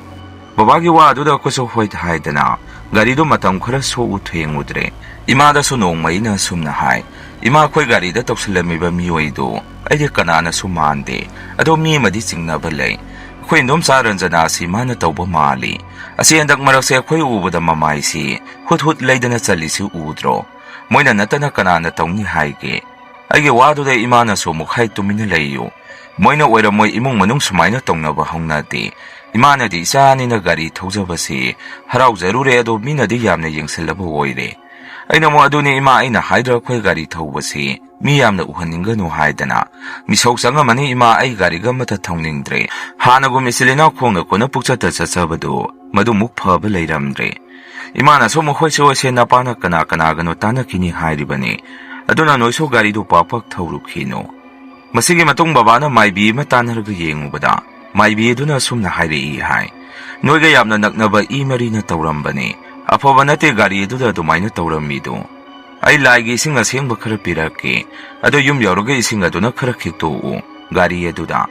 ꯕꯕꯥꯒꯤ ꯋꯥ ꯑꯗꯨꯗ ꯑꯩꯈꯣꯏꯁꯨ ꯍꯣꯏ ꯍꯥꯏꯗꯅ ꯒꯥꯔꯤꯗꯨ ꯃꯇꯝ ꯈꯔ ꯁꯣꯛꯎ ꯊꯦꯡꯉꯨꯗ꯭ꯔꯦ꯫ ꯏꯃꯥꯗꯁꯨ ꯅꯣꯡꯃ ꯑꯩꯅ ꯑꯁꯨꯝꯅ ꯍꯥꯏ, "ꯏꯃꯥ, ꯑꯩꯈꯣꯏ ꯒꯥꯔꯤꯗ ꯇꯧꯁꯤꯜꯂꯝꯃꯤꯕ ꯃꯤꯑꯣꯏꯗꯨ ꯑꯩꯗꯤ ꯀꯅꯥꯅꯁꯨ ꯃꯥꯟꯗꯦ꯫ ꯑꯗꯣ ꯃꯤ ꯑꯃꯗꯤ ꯆꯤꯡꯅꯕ ꯂꯩ꯫ ꯑꯩꯈꯣꯏ ꯏꯟꯗꯣꯝꯆꯥ ꯔꯟꯖꯅꯥ ꯑꯁꯤ ꯃꯥꯅ ꯇꯧꯕ ꯃꯥꯜꯂꯤ꯫ ꯑꯁꯤ ꯍꯟꯗꯛ ꯃꯔꯛꯁꯦ ꯑꯩꯈꯣꯏ ꯎꯕꯗ ꯃꯃꯥꯏꯁꯤ ꯍꯨꯠ ꯍꯨꯠ ꯂꯩꯗꯅ ꯆꯠꯂꯤꯁꯤ ꯎꯗ꯭ꯔꯣ? ꯃꯣꯏꯅ ꯅꯠꯇꯅ ꯀꯅꯥꯅ ꯇꯧꯅꯤ ꯍꯥꯏꯒꯦ?" ꯑꯩꯒꯤ ꯋꯥꯗꯨꯗ ꯏꯃꯥꯅꯁꯨ ꯑꯃꯨꯛ ꯍꯥꯏ, "ꯇꯨꯃꯤꯟꯅ ꯂꯩꯌꯨ꯫ ꯃꯣꯏꯅ ꯑꯣꯏꯔꯝꯃꯣꯏ, ꯏꯃꯨꯡ ꯃꯅꯨꯡ ꯁꯨꯃꯥꯏꯅ ꯇꯧꯅꯕ ꯍꯧꯅꯗꯦ꯫ ꯏꯃꯥꯅꯗꯤ ꯏꯆꯥ ꯑꯅꯤꯅ ꯒꯥꯔꯤ ꯊꯧꯖꯕꯁꯤ ꯍꯔꯥꯎꯖꯔꯨꯔꯦ, ꯑꯗꯣ ꯃꯤꯅꯗꯤ ꯌꯥꯝꯅ ꯌꯦꯡꯁꯤꯜꯂꯕ ꯑꯣꯏꯔꯦ"꯫ ꯑꯩꯅ ꯑꯃꯨꯛ, "ꯑꯗꯨꯅꯤ ꯏꯃꯥ, ꯑꯩꯅ ꯍꯥꯏꯗ꯭ꯔ ꯑꯩꯈꯣꯏ ꯒꯥꯔꯤ ꯊꯧꯕꯁꯤ ꯃꯤ ꯌꯥꯝꯅ ꯎꯍꯟꯅꯤꯡꯒꯅꯨ ꯍꯥꯏꯗꯅ꯫ ꯃꯤꯁꯧ ꯆꯪꯉꯝꯃꯅꯤ ꯏꯃꯥ, ꯑꯩ ꯒꯥꯔꯤꯒ ꯑꯃꯠꯇ ꯊꯧꯅꯤꯡꯗ꯭ꯔꯦ꯫ ꯍꯥꯟꯅꯒꯨꯝ ꯏꯆꯤꯜ ꯏꯅꯥꯎ ꯈꯣꯡꯅ ꯀꯣꯟꯅ ꯄꯨꯛꯆꯠꯇ ꯆꯠꯆꯕꯗꯨ ꯃꯗꯨꯃꯨꯛ ꯐꯕ ꯂꯩꯔꯝꯗ꯭ꯔꯦ"꯫ ꯏꯃꯥꯅꯁꯨ ꯑꯃꯨꯛ, "ꯍꯣꯏꯁꯦ ꯍꯣꯏꯁꯦ, ꯅꯄꯥꯅ ꯀꯅꯥ ꯀꯅꯥꯒꯅꯣ ꯇꯥꯟꯅꯈꯤꯅꯤ ꯍꯥꯏꯔꯤꯕꯅꯤ꯫ ꯑꯗꯨꯅ ꯅꯣꯏꯁꯨ ꯒꯥꯔꯤꯗꯨ ꯄꯥꯛ ꯄꯥꯛ ꯊꯧꯔꯨꯈꯤꯅꯨ"꯫ ꯃꯁꯤꯒꯤ ꯃꯇꯨꯡ ꯕꯕꯥꯅ ꯃꯥꯏꯕꯤ ꯑꯃ ꯇꯥꯟꯅꯔꯒ ꯌꯦꯡꯉꯨꯕꯗ, ꯃꯥꯏꯕꯤ ꯑꯗꯨꯅ ꯑꯁꯨꯝꯅ ꯍꯥꯏꯔꯛꯏ ꯍꯥꯏ, "ꯅꯣꯏꯒ ꯌꯥꯝꯅ ꯅꯛꯅꯕ ꯏ ꯃꯔꯤꯅ ꯇꯧꯔꯝꯕꯅꯤ꯫ ꯑꯐꯕ ꯅꯠꯇꯦ ꯒꯥꯔꯤ ꯑꯗꯨꯗ ꯑꯗꯨꯃꯥꯏꯅ ꯇꯧꯔꯝꯃꯤꯗꯨ꯫ ꯑꯩ ꯂꯥꯏꯒꯤ ꯏꯁꯤꯡ ꯑꯁꯦꯡꯕ ꯈꯔ ꯄꯤꯔꯛꯀꯦ꯫ ꯑꯗꯣ ꯌꯨꯝ ꯌꯧꯔꯒ ꯏꯁꯤꯡ ꯑꯗꯨꯅ ꯈꯔ ꯈꯤꯛꯇꯣꯛꯎ ꯒꯥꯔꯤ ꯑꯗꯨꯗ꯫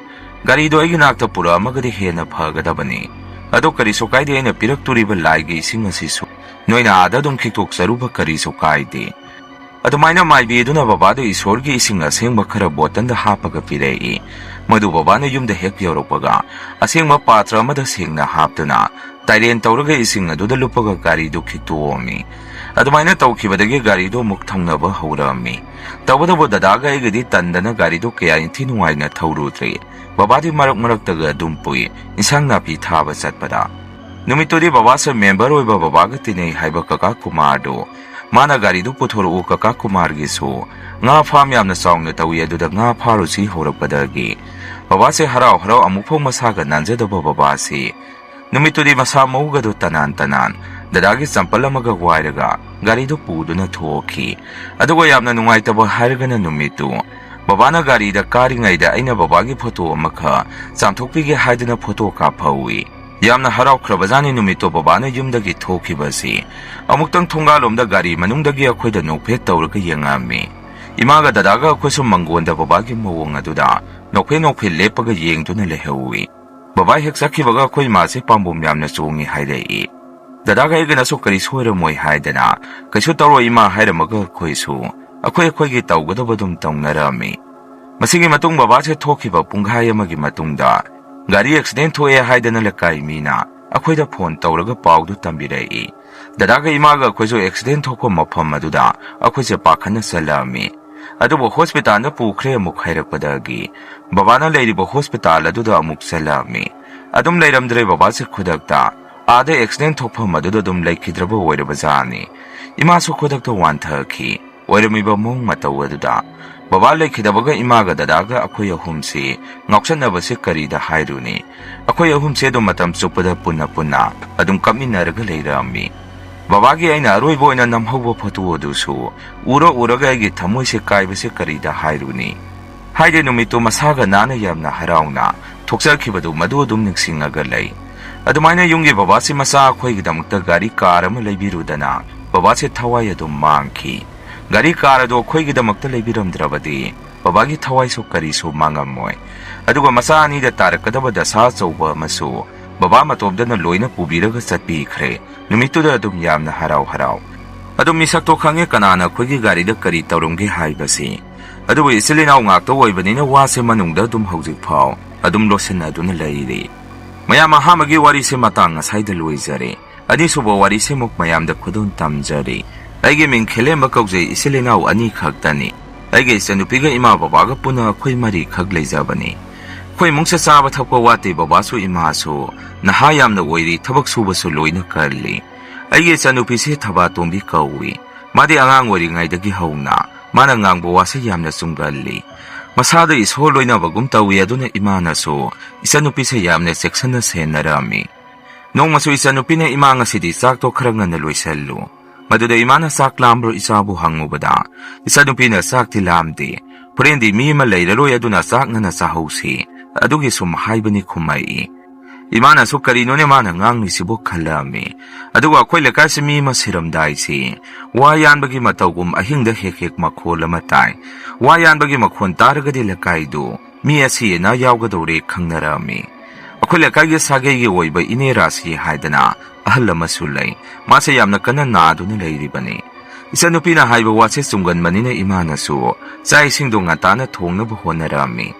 ꯒꯥꯔꯤꯗꯣ ꯑꯩꯒꯤ ꯅꯥꯛꯇ ꯄꯨꯔꯛꯑꯝꯃꯒꯗꯤ ꯍꯦꯟꯅ ꯐꯒꯗꯕꯅꯤ꯫ ꯑꯗꯣ ꯀꯔꯤꯁꯨ ꯀꯥꯏꯗꯦ, ꯑꯩꯅ ꯄꯤꯔꯛꯇꯣꯔꯤꯕ ꯂꯥꯏꯒꯤ ꯏꯁꯤꯡ ꯑꯁꯤꯁꯨ ꯅꯣꯏꯅ ꯑꯥꯗ ꯑꯗꯨꯝ ꯈꯤꯛꯇꯣꯛꯆꯔꯨꯕ ꯀꯔꯤꯁꯨ ꯀꯥꯏꯗꯦ"꯫ ꯑꯗꯨꯃꯥꯏꯅ ꯃꯥꯏꯕꯤ ꯑꯗꯨꯅ ꯕꯕꯥꯗ ꯏꯁꯣꯔꯒꯤ ꯏꯁꯤꯡ ꯑꯁꯦꯡꯕ ꯈꯔ ꯕꯣꯇꯜꯗ ꯍꯥꯞꯄꯒ ꯄꯤꯔꯛꯏ꯫ ꯃꯗꯨ ꯕꯕꯥꯅ ꯌꯨꯝꯗ ꯍꯦꯛ ꯌꯧꯔꯛꯄꯒ, ꯑꯁꯦꯡꯕ ꯄꯥꯇ꯭ꯔ ꯑꯃꯗ ꯁꯦꯡꯅ ꯍꯥꯞꯇꯨꯅ, ꯇꯥꯏꯔꯦꯟ ꯇꯧꯔꯒ ꯏꯁꯤꯡ ꯑꯗꯨꯗ ꯂꯨꯞꯄꯒ ꯒꯥꯔꯤꯗꯨ ꯈꯤꯛꯇꯣꯛꯑꯝꯃꯤ꯫ ꯑꯗꯨꯃꯥꯏꯅ ꯇꯧꯈꯤꯕꯗꯒꯤ ꯒꯥꯔꯤꯗꯨ ꯑꯃꯨꯛ ꯊꯧꯅꯕ ꯍꯧꯔꯛꯑꯝꯃꯤ꯫ ꯇꯧꯕꯇꯕꯨ ꯗꯗꯥꯒ ꯑꯩꯒꯗꯤ ꯇꯟꯗꯅ ꯒꯥꯔꯤꯗꯨ ꯀꯌꯥ ꯏꯟꯊꯤ ꯅꯨꯡꯉꯥꯏꯅ ꯊꯧꯔꯨꯗ꯭ꯔꯦ꯫ ꯕꯕꯥꯗꯤ ꯃꯔꯛ ꯃꯔꯛꯇꯒ ꯑꯗꯨꯝ ꯄꯨꯏ, ꯏꯟꯁꯥꯡ ꯅꯥꯄꯤ ꯊꯥꯕ ꯆꯠꯄꯗ꯫ ꯅꯨꯃꯤꯠꯇꯨꯗꯤ ꯕꯕꯥꯁꯦ ꯃꯦꯝꯕꯔ ꯑꯣꯏꯕ ꯕꯕꯥꯒ ꯇꯤꯟꯅꯩ ꯍꯥꯏꯕ ꯀꯀꯥ ꯀꯨꯃꯥꯔꯗꯨ, ꯃꯥꯅ ꯒꯥꯔꯤꯗꯨ ꯄꯨꯊꯣꯔꯛꯎ, ꯀꯀꯥ ꯀꯨꯃꯥꯔꯒꯤꯁꯨ ꯉꯥ ꯐꯥꯝ ꯌꯥꯝꯅ ꯆꯥꯎꯅ ꯇꯧꯏ, ꯑꯗꯨꯗ ꯉꯥ ꯐꯥꯔꯨꯁꯤ ꯍꯧꯔꯛꯄꯗꯒꯤ ꯕꯕꯥꯁꯦ ꯍꯔꯥꯎ ꯍꯔꯥꯎ ꯑꯃꯨꯛꯐꯥꯎ ꯃꯁꯥꯒ ꯅꯥꯟꯖꯗꯕ ꯕꯕꯥꯁꯤ ꯅꯨꯃꯤꯠꯇꯨꯗꯤ ꯃꯁꯥ ꯃꯎꯒꯗꯨ ꯇꯅꯥꯟ ꯇꯅꯥꯟ ꯗꯗꯥꯒꯤ ꯆꯝꯄꯜ ꯑꯃꯒ ꯋꯥꯏꯔꯒ ꯒꯥꯔꯤꯗꯨ ꯄꯨꯗꯨꯅ ꯊꯣꯛꯈꯤ꯫ ꯑꯗꯨꯒ ꯌꯥꯝꯅ ꯅꯨꯡꯉꯥꯏꯇꯕ ꯍꯥꯏꯔꯒꯅ ꯅꯨꯃꯤꯠꯇꯨ ꯕꯕꯥꯅ ꯒꯥꯔꯤꯗ ꯀꯥꯔꯤꯉꯩꯗ ꯑꯩꯅ ꯕꯕꯥꯒꯤ ꯐꯣꯇꯣ ꯑꯃꯈꯛ ꯆꯥꯝꯊꯣꯛꯄꯤꯒꯦ ꯍꯥꯏꯗꯨꯅ ꯐꯣꯇꯣ ꯀꯥꯞꯍꯧꯏ꯫ ꯌꯥꯝꯅ ꯍꯔꯥꯎꯈ꯭ꯔꯕꯖꯥꯠꯅꯤ ꯅꯨꯃꯤꯠꯇꯣ ꯕꯕꯥꯅ ꯌꯨꯝꯗꯒꯤ ꯊꯣꯛꯈꯤꯕꯁꯤ꯫ ꯑꯃꯨꯛꯇꯪ ꯊꯣꯡꯒꯥꯜꯂꯣꯝꯗ ꯒꯥꯔꯤ ꯃꯅꯨꯡꯗꯒꯤ ꯑꯩꯈꯣꯏꯗ ꯅꯣꯛꯐꯦꯠ ꯇꯧꯔꯒ ꯌꯦꯡꯉꯛꯑꯝꯃꯤ꯫ ꯏꯃꯥꯒ ꯗꯗꯥꯒ ꯑꯩꯈꯣꯏꯁꯨ ꯃꯪꯒꯣꯟꯗ ꯕꯕꯥꯒꯤ ꯃꯑꯣꯡ ꯑꯗꯨꯗ ꯅꯣꯛꯐꯦꯠ ꯅꯣꯛꯐꯦꯠ ꯂꯦꯞꯄꯒ ꯌꯦꯡꯗꯨꯅ ꯂꯩꯍꯧꯏ꯫ ꯕꯕꯥ ꯍꯦꯛ ꯆꯠꯈꯤꯕꯒ ꯑꯩꯈꯣꯏ ꯏꯃꯥꯁꯦ ꯄꯥꯝꯕꯣꯝ ꯌꯥꯝꯅ ꯆꯣꯡꯉꯤ ꯍꯥꯏꯔꯛꯏ꯫ ꯗꯗꯥꯒ ꯑꯩꯒꯅꯁꯨ ꯀꯔꯤꯁꯨ ꯑꯣꯏꯔꯝꯃꯣꯏ ꯍꯥꯏꯗꯅ, "ꯀꯩꯁꯨ ꯇꯧꯔꯣꯏ ꯏꯃꯥ" ꯍꯥꯏꯔꯝꯃꯒ ꯑꯩꯈꯣꯏꯁꯨ ꯑꯩꯈꯣꯏ ꯑꯩꯈꯣꯏꯒꯤ ꯇꯧꯒꯗꯕ ꯑꯗꯨꯝ ꯇꯧꯅꯔꯝꯃꯤ꯫ ꯃꯁꯤꯒꯤ ꯃꯇꯨꯡ ꯕꯕꯥꯁꯦ ꯊꯣꯛꯈꯤꯕ ꯄꯨꯡꯈꯥꯏ ꯑꯃꯒꯤ ꯃꯇꯨꯡꯗ ꯒꯥꯔꯤ ꯑꯦꯛꯁꯤꯗꯦꯟ ꯊꯣꯛꯑꯦ ꯍꯥꯏꯗꯅ ꯂꯩꯀꯥꯏ ꯃꯤꯅ ꯑꯩꯈꯣꯏꯗ ꯐꯣꯟ ꯇꯧꯔꯒ ꯄꯥꯎꯗꯨ ꯇꯝꯕꯤꯔꯛꯏ꯫ ꯗꯗꯥꯒ ꯏꯃꯥꯒ ꯑꯩꯈꯣꯏꯁꯨ ꯑꯦꯛꯁꯤꯗꯦꯟ ꯊꯣꯛꯄ ꯃꯐꯝ ꯑꯗꯨꯗ ꯑꯩꯈꯣꯏꯁꯦ ꯄꯥꯈꯠꯅ ꯆꯠꯂꯛꯑꯝꯃꯤ꯫ ꯑꯗꯨꯕꯨ ꯍꯣꯁꯄꯤꯇꯥꯜꯗ ꯄꯨꯈ꯭ꯔꯦ ꯑꯃꯨꯛ ꯍꯥꯏꯔꯛꯄꯗꯒꯤ ꯕꯕꯥꯅ ꯂꯩꯔꯤꯕ ꯍꯣꯁꯄꯤꯇꯥꯜ ꯑꯗꯨꯗ ꯑꯃꯨꯛ ꯆꯠꯂꯛꯑꯝꯃꯤ꯫ ꯑꯗꯨꯝ ꯂꯩꯔꯝꯗ꯭ꯔꯦ ꯕꯕꯥꯁꯦ ꯈꯨꯗꯛꯇ ꯑꯥꯗ ꯑꯦꯛꯁꯤꯗꯦꯟ ꯊꯣꯛꯐꯝ ꯑꯗꯨꯗ ꯑꯗꯨꯝ ꯂꯩꯈꯤꯗ꯭ꯔꯕ ꯑꯣꯏꯔꯕꯖꯥꯠꯅꯤ꯫ ꯏꯃꯥꯁꯨ ꯈꯨꯗꯛꯇ ꯋꯥꯟꯊꯈꯤ꯫ ꯑꯣꯏꯔꯝꯃꯤꯕ ꯃꯑꯣꯡ ꯃꯇꯧ ꯑꯗꯨꯗ ꯕꯕꯥ ꯂꯩꯈꯤꯗꯕꯒ ꯏꯃꯥꯒ ꯗꯗꯥꯒ ꯑꯩꯈꯣꯏ ꯑꯍꯨꯝꯁꯤ ꯉꯥꯎꯁꯟꯅꯕꯁꯤ ꯀꯔꯤꯗ ꯍꯥꯏꯔꯨꯅꯤ? ꯑꯩꯈꯣꯏ ꯑꯍꯨꯝꯁꯦ ꯑꯗꯨꯝ ꯃꯇꯝ ꯆꯨꯞꯄꯗ ꯄꯨꯟꯅ ꯄꯨꯟꯅ ꯑꯗꯨꯝ ꯀꯞꯃꯤꯟꯅꯔꯒ ꯂꯩꯔꯛꯑꯝꯃꯤ꯫ ꯕꯕꯥꯒꯤ ꯑꯩꯅ ꯑꯔꯣꯏꯕ ꯑꯣꯏꯅ ꯅꯝꯍꯧꯕ ꯐꯣꯇꯣ ꯑꯗꯨꯁꯨ ꯎꯔ ꯎꯔꯒ ꯑꯩꯒꯤ ꯊꯃꯣꯏꯁꯦ ꯀꯥꯏꯕꯁꯦ ꯀꯔꯤꯗ ꯍꯥꯏꯔꯨꯅꯤ? ꯍꯥꯏꯗꯤ ꯅꯨꯃꯤꯠꯇꯨ ꯃꯁꯥꯒ ꯅꯥꯟꯅ ꯌꯥꯝꯅ ꯍꯔꯥꯎꯅ ꯊꯣꯛꯆꯈꯤꯕꯗꯨ ꯃꯗꯨ ꯑꯗꯨꯝ ꯅꯤꯡꯁꯤꯡꯉꯒ ꯂꯩ꯫ ꯑꯗꯨꯃꯥꯏꯅ ꯌꯨꯝꯒꯤ ꯕꯕꯥꯁꯤ ꯃꯆꯥ ꯑꯩꯈꯣꯏꯒꯤꯗꯃꯛꯇ ꯒꯥꯔꯤ ꯀꯥꯔ ꯑꯃ ꯂꯩꯕꯤꯔꯨꯗꯅ ꯕꯕꯥꯁꯦ ꯊꯋꯥꯏ ꯑꯗꯨꯝ ꯃꯥꯡꯈꯤ꯫ ꯒꯥꯔꯤ ꯀꯥꯔ ꯑꯗꯨ ꯑꯩꯈꯣꯏꯒꯤꯗꯃꯛꯇ ꯂꯩꯕꯤꯔꯝꯗ꯭ꯔꯕꯗꯤ ꯕꯕꯥꯒꯤ ꯊꯋꯥꯏꯁꯨ ꯀꯔꯤꯁꯨ ꯃꯥꯡꯉꯝꯃꯣꯏ꯫ ꯑꯗꯨꯒ ꯃꯆꯥ ꯑꯅꯤꯗ ꯇꯥꯔꯛꯀꯗꯕ ꯗꯁꯥ ꯑꯆꯧꯕ ꯑꯃꯁꯨ ꯕꯕꯥ ꯃꯇꯣꯝꯗꯅ ꯂꯣꯏꯅ ꯄꯨꯕꯤꯔꯒ ꯆꯠꯄꯤꯈ꯭ꯔꯦ꯫ ꯅꯨꯃꯤꯠꯇꯨꯗ ꯑꯗꯨꯝ ꯌꯥꯝꯅ ꯍꯔꯥꯎ ꯍꯔꯥꯎ꯫ ꯑꯗꯨꯝ ꯃꯤꯁꯛꯇꯣ ꯈꯪꯉꯦ ꯀꯅꯥꯅ ꯑꯩꯈꯣꯏꯒꯤ ꯒꯥꯔꯤꯗ ꯀꯔꯤ ꯇꯧꯔꯝꯒꯦ ꯍꯥꯏꯕꯁꯤ꯫ ꯑꯗꯨꯕꯨ ꯏꯆꯤꯜ ꯏꯅꯥꯎ ꯉꯥꯛꯇ ꯑꯣꯏꯕꯅꯤꯅ ꯋꯥꯁꯦ ꯃꯅꯨꯡꯗ ꯑꯗꯨꯝ ꯍꯧꯖꯤꯛ ꯐꯥꯎ ꯑꯗꯨꯝ ꯂꯣꯠꯁꯤꯟꯅꯗꯨꯅ ꯂꯩꯔꯤ꯫ ꯃꯌꯥꯝ, ꯑꯍꯥꯟꯕꯒꯤ ꯋꯥꯔꯤꯁꯦ ꯃꯇꯥꯡ ꯑꯁꯥꯏꯗ ꯂꯣꯏꯖꯔꯦ꯫ ꯑꯅꯤꯁꯨꯕ ꯋꯥꯔꯤꯁꯦ ꯑꯃꯨꯛ ꯃꯌꯥꯝꯗ ꯈꯨꯗꯣꯜ ꯇꯝꯖꯔꯤ꯫ ꯑꯩꯒꯤ ꯃꯤꯡ ꯈꯦꯂꯦꯝꯕ ꯀꯧꯖꯩ, ꯏꯆꯤꯜ ꯏꯅꯥꯎ ꯑꯅꯤ ꯈꯛꯇꯅꯤ꯫ ꯑꯩꯒꯤ ꯏꯆꯟꯅꯨꯄꯤꯒ ꯏꯃꯥ ꯕꯕꯥꯒ ꯄꯨꯟꯅ ꯑꯩꯈꯣꯏ ꯃꯔꯤꯈꯛ ꯂꯩꯖꯕꯅꯤ꯫ ꯑꯩꯈꯣꯏ ꯏꯃꯨꯡꯁꯦ ꯆꯥꯕ ꯊꯛꯄ ꯋꯥꯠꯇꯦ, ꯕꯕꯥꯁꯨ ꯏꯃꯥꯁꯨ ꯅꯍꯥ ꯌꯥꯝꯅ ꯑꯣꯏꯔꯤ, ꯊꯕꯛ ꯁꯨꯕꯁꯨ ꯂꯣꯏꯅ ꯀꯜꯂꯤ꯫ ꯑꯩꯒꯤ ꯏꯆꯟꯅꯨꯄꯤꯁꯦ ꯊꯕꯥꯇꯣꯝꯕꯤ ꯀꯧꯏ꯫ ꯃꯥꯗꯤ ꯑꯉꯥꯡ ꯑꯣꯏꯔꯤꯉꯩꯗꯒꯤ ꯍꯧꯅ ꯃꯥꯅ ꯉꯥꯡꯕ ꯋꯥꯁꯦ ꯌꯥꯝꯅ ꯆꯨꯝꯒꯜꯂꯤ꯫ ꯃꯁꯥꯗ ꯏꯁꯣꯔ ꯂꯣꯏꯅꯕꯒꯨꯝ ꯇꯧꯏ, ꯑꯗꯨꯅ ꯏꯃꯥꯅꯁꯨ ꯏꯆꯟꯅꯨꯄꯤꯁꯦ ꯌꯥꯝꯅ ꯆꯦꯛꯁꯤꯟꯅ ꯁꯦꯟꯅꯔꯝꯃꯤ꯫ ꯅꯣꯡꯃꯁꯨ ꯏꯆꯟꯅꯨꯄꯤꯅ, "ꯏꯃꯥ, ꯉꯁꯤꯗꯤ ꯆꯥꯛꯇꯣ ꯈꯔ ꯉꯟꯅ ꯂꯣꯏꯁꯜꯂꯨ"꯫ ꯃꯗꯨꯗ ꯏꯃꯥꯅ, "ꯆꯥꯛ ꯂꯥꯝꯕ꯭ꯔꯣ, ꯏꯆꯥꯕꯨ?" ꯍꯪꯉꯨꯕꯗ, ꯏꯆꯟꯅꯨꯄꯤꯅ, "ꯆꯥꯛꯇꯤ ꯂꯥꯝꯗꯦ, ꯍꯣꯔꯦꯟꯗꯤ ꯃꯤ ꯑꯃ ꯂꯩꯔꯔꯣꯏ, ꯑꯗꯨꯅ ꯆꯥꯛ ꯉꯟꯅ ꯆꯥꯍꯧꯁꯤ, ꯑꯗꯨꯒꯤ ꯁꯨꯝ ꯍꯥꯏꯕꯅꯤ" ꯈꯨꯝꯃꯛꯏ꯫ ꯏꯃꯥꯅꯁꯨ, "ꯀꯔꯤꯅꯣꯅꯦ ꯃꯥꯅ ꯉꯥꯡꯂꯤꯁꯤꯕꯨ?" ꯈꯜꯂꯝꯃꯤ꯫ ꯑꯗꯨꯒ ꯑꯩꯈꯣꯏ ꯂꯩꯀꯥꯏꯁꯤ ꯃꯤ ꯑꯃ ꯁꯤꯔꯝꯗꯥꯏꯁꯤ ꯋꯥ ꯌꯥꯟꯕꯒꯤ ꯃꯇꯧꯒꯨꯝ ꯑꯍꯤꯡꯗ ꯍꯦꯛ ꯍꯦꯛ ꯃꯈꯣꯜ ꯑꯃ ꯇꯥꯏ꯫ ꯋꯥ ꯌꯥꯟꯕꯒꯤ ꯃꯈꯣꯜ ꯇꯥꯔꯒꯗꯤ ꯂꯩꯀꯥꯏꯗꯨ ꯃꯤ ꯑꯁꯤ ꯑꯅꯥ ꯌꯥꯎꯒꯗꯧꯔꯦ ꯈꯪꯅꯔꯝꯃꯤ꯫ ꯑꯩꯈꯣꯏ ꯂꯩꯀꯥꯏꯒꯤ ꯁꯥꯒꯩꯒꯤ ꯑꯣꯏꯕ ꯏꯅꯦ ꯔꯥꯁꯤ ꯍꯥꯏꯗꯅ ꯑꯍꯜ ꯑꯃꯁꯨ ꯂꯩ꯫ ꯃꯥꯁꯦ ꯌꯥꯝꯅ ꯀꯟꯅ ꯅꯥꯗꯨꯅ ꯂꯩꯔꯤꯕꯅꯤ꯫ ꯏꯆꯟꯅꯨꯄꯤꯅ ꯍꯥꯏꯕ ꯋꯥꯁꯦ ꯆꯨꯝꯒꯟꯕꯅꯤꯅ ꯏꯃꯥꯅꯁꯨ ꯆꯥꯛ ꯏꯁꯤꯡꯗꯣ ꯉꯟꯇꯥꯅ ꯊꯣꯡꯅꯕ ꯍꯣꯠꯅꯔꯝꯃꯤ꯫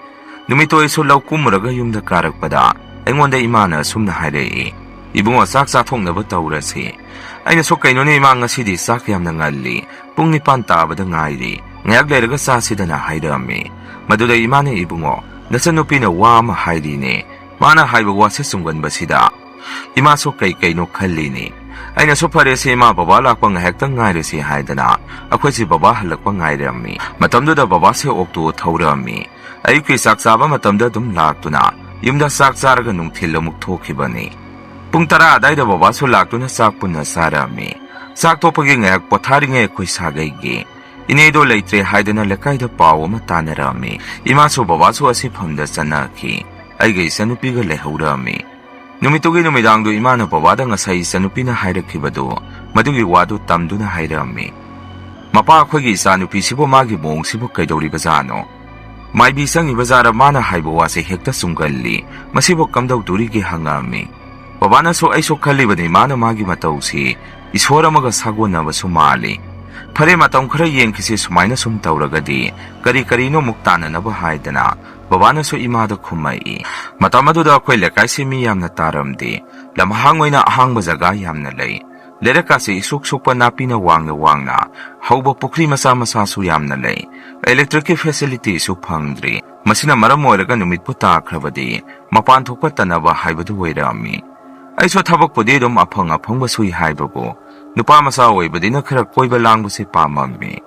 ꯅꯨꯃꯤꯠꯇꯣ ꯑꯩꯁꯨ ꯂꯧ ꯀꯨꯝꯃꯨꯔꯒ ꯌꯨꯝꯗ ꯀꯥꯔꯛꯄꯗ ꯑꯩꯉꯣꯟꯗ ꯏꯃꯥꯅ ꯑꯁꯨꯝꯅ ꯍꯥꯏꯔꯛꯏ, "ꯏꯕꯨꯡꯉꯣ, ꯆꯥꯛ ꯆꯥꯊꯣꯛꯅꯕ ꯇꯧꯔꯁꯤ"꯫ ꯑꯩꯅꯁꯨ, "ꯀꯩꯅꯣꯅꯦ ꯏꯃꯥ, ꯉꯁꯤꯗꯤ ꯆꯥꯛ ꯌꯥꯝꯅ ꯉꯜꯂꯤ, ꯄꯨꯡ ꯅꯤꯄꯥꯟ ꯇꯥꯕꯗ ꯉꯥꯏꯔꯤ, ꯉꯥꯏꯍꯥꯛ ꯂꯩꯔꯒ ꯆꯥꯁꯤꯗꯅ" ꯍꯥꯏꯔꯛꯑꯝꯃꯤ꯫ ꯃꯗꯨꯗ ꯏꯃꯥꯅ, "ꯏꯕꯨꯡꯉꯣ, ꯅꯆꯟꯅꯨꯄꯤꯅ ꯋꯥ ꯑꯃ ꯍꯥꯏꯔꯤꯅꯦ, ꯃꯥꯅ ꯍꯥꯏꯕ ꯋꯥꯁꯦ ꯆꯨꯝꯒꯟꯕꯁꯤꯗ ꯏꯃꯥꯁꯨ ꯀꯩ ꯀꯩꯅꯣ ꯈꯜꯂꯤꯅꯦ"꯫ ꯑꯩꯅꯁꯨ, "ꯐꯔꯦꯁꯦ ꯏꯃꯥ, ꯕꯕꯥ ꯂꯥꯛꯄ ꯉꯥꯏꯍꯥꯛꯇꯪ ꯉꯥꯏꯔꯁꯤ" ꯍꯥꯏꯗꯅ ꯑꯩꯈꯣꯏꯁꯤ ꯕꯕꯥ ꯍꯜꯂꯛꯄ ꯉꯥꯏꯔꯝꯃꯤ꯫ ꯃꯇꯝꯗꯨꯗ ꯕꯕꯥꯁꯦ ꯑꯣꯛꯇꯣ ꯊꯧꯔꯝꯃꯤ꯫ ꯑꯌꯨꯛꯀꯤ ꯆꯥꯛ ꯆꯥꯕ ꯃꯇꯝꯗ ꯑꯗꯨꯝ ꯂꯥꯛꯇꯨꯅ ꯌꯨꯝꯗ ꯆꯥꯛ ꯆꯥꯔꯒ ꯅꯨꯡꯊꯤꯜ ꯑꯃꯨꯛ ꯊꯣꯛꯈꯤꯕꯅꯤ꯫ ꯄꯨꯡ ꯇꯔꯥ ꯑꯗꯥꯏꯗ ꯕꯕꯥꯁꯨ ꯂꯥꯛꯇꯨꯅ ꯆꯥꯛ ꯄꯨꯟꯅ ꯆꯥꯔꯝꯃꯤ꯫ ꯆꯥꯛ ꯇꯣꯛꯄꯒꯤ ꯉꯥꯏꯍꯥꯛ ꯄꯣꯊꯥꯔꯤꯉꯩ ꯑꯩꯈꯣꯏ ꯁꯥꯒꯩꯒꯤ ꯏꯅꯦꯗꯣ ꯂꯩꯇ꯭ꯔꯦ ꯍꯥꯏꯗꯅ ꯂꯩꯀꯥꯏꯗ ꯄꯥꯎ ꯑꯃ ꯇꯥꯅꯔꯝꯃꯤ꯫ ꯏꯃꯥꯁꯨ ꯕꯕꯥꯁꯨ ꯑꯁꯤꯐꯝꯗ ꯆꯠꯅꯈꯤ꯫ ꯑꯩꯒ ꯏꯆꯟꯅꯨꯄꯤꯒ ꯂꯩꯍꯧꯔꯝꯃꯤ꯫ ꯅꯨꯃꯤꯠꯇꯨꯒꯤ ꯅꯨꯃꯤꯗꯥꯡꯗꯨ ꯏꯃꯥꯅ ꯕꯕꯥꯗ ꯉꯁꯥꯏ ꯏꯆꯟꯅꯨꯄꯤꯅ ꯍꯥꯏꯔꯛꯈꯤꯕꯗꯨ, ꯃꯗꯨꯒꯤ ꯋꯥꯗꯨ ꯇꯝꯗꯨꯅ ꯍꯥꯏꯔꯝꯃꯤ꯫ "ꯃꯄꯥ, ꯑꯩꯈꯣꯏꯒꯤ ꯏꯆꯥꯅꯨꯄꯤꯁꯤꯕꯨ ꯃꯥꯒꯤ ꯃꯑꯣꯡꯁꯤꯕꯨ ꯀꯩꯗꯧꯔꯤꯕꯖꯥꯠꯅꯣ? ꯃꯥꯏꯕꯤ ꯆꯪꯉꯤꯕꯖꯥꯠꯔ? ꯃꯥꯅ ꯍꯥꯏꯕ ꯋꯥꯁꯦ ꯍꯦꯛꯇ ꯆꯨꯝꯒꯜꯂꯤ꯫ ꯃꯁꯤꯕꯨ ꯀꯝꯗꯧꯗꯣꯔꯤꯒꯦ?" ꯍꯪꯉꯛꯑꯝꯃꯤ꯫ ꯕꯕꯥꯅꯁꯨ, "ꯑꯩꯁꯨ ꯈꯜꯂꯤꯕꯅꯤ, ꯃꯥꯅ ꯃꯥꯒꯤ ꯃꯇꯧꯁꯤ ꯏꯁꯣꯔ ꯑꯃꯒ ꯁꯥꯒꯣꯟꯅꯕꯁꯨ ꯃꯥꯜꯂꯤ꯫ ꯐꯔꯦ, ꯃꯇꯝ ꯈꯔ ꯌꯦꯡꯈꯤꯁꯤ, ꯁꯨꯃꯥꯏꯅ ꯁꯨꯝ ꯇꯧꯔꯒꯗꯤ ꯀꯔꯤ ꯀꯔꯤꯅꯣ ꯑꯃꯨꯛ ꯇꯥꯅꯅꯕ" ꯍꯥꯏꯗꯅ ꯕꯕꯥꯅꯁꯨ ꯏꯃꯥꯗ ꯈꯨꯝꯃꯛꯏ꯫ ꯃꯇꯝ ꯑꯗꯨꯗ ꯑꯩꯈꯣꯏ ꯂꯩꯀꯥꯏꯁꯤ ꯃꯤ ꯌꯥꯝꯅ ꯇꯥꯔꯝꯗꯦ꯫ ꯂꯝꯍꯥꯡ ꯑꯣꯏꯅ ꯑꯍꯥꯡꯕ ꯖꯒꯥ ꯌꯥꯝꯅ ꯂꯩ꯫ ꯂꯩꯔꯛꯀꯥꯁꯦ ꯏꯁꯨꯛ ꯁꯨꯛꯄ, ꯅꯥꯄꯤꯅ ꯋꯥꯡꯅ ꯋꯥꯡꯅ ꯍꯧꯕ, ꯄꯨꯈ꯭ꯔꯤ ꯃꯆꯥ ꯃꯆꯥꯁꯨ ꯌꯥꯝꯅ ꯂꯩ꯫ Electric ꯀꯤ facility ꯁꯨ ꯐꯪꯗ꯭ꯔꯤ꯫ ꯃꯁꯤꯅ ꯃꯔꯝ ꯑꯣꯏꯔꯒ ꯅꯨꯃꯤꯠꯄꯨ ꯇꯥꯈ꯭ꯔꯕꯗꯤ ꯃꯄꯥꯟ ꯊꯣꯛꯄ ꯇꯟꯅꯕ ꯍꯥꯏꯕꯗꯨ ꯑꯣꯏꯔꯛꯑꯝꯃꯤ꯫ ꯑꯩꯁꯨ ꯊꯕꯛꯄꯨꯗꯤ ꯑꯗꯨꯝ ꯑꯐꯪ ꯑꯐꯪꯕ ꯁꯨꯏ ꯍꯥꯏꯕꯕꯨ, ꯅꯨꯄꯥ ꯃꯆꯥ ꯑꯣꯏꯕꯅꯤꯅ ꯈꯔ ꯀꯣꯏꯕ ꯂꯥꯡꯕꯁꯦ ꯄꯥꯝꯃꯝꯃꯤ꯫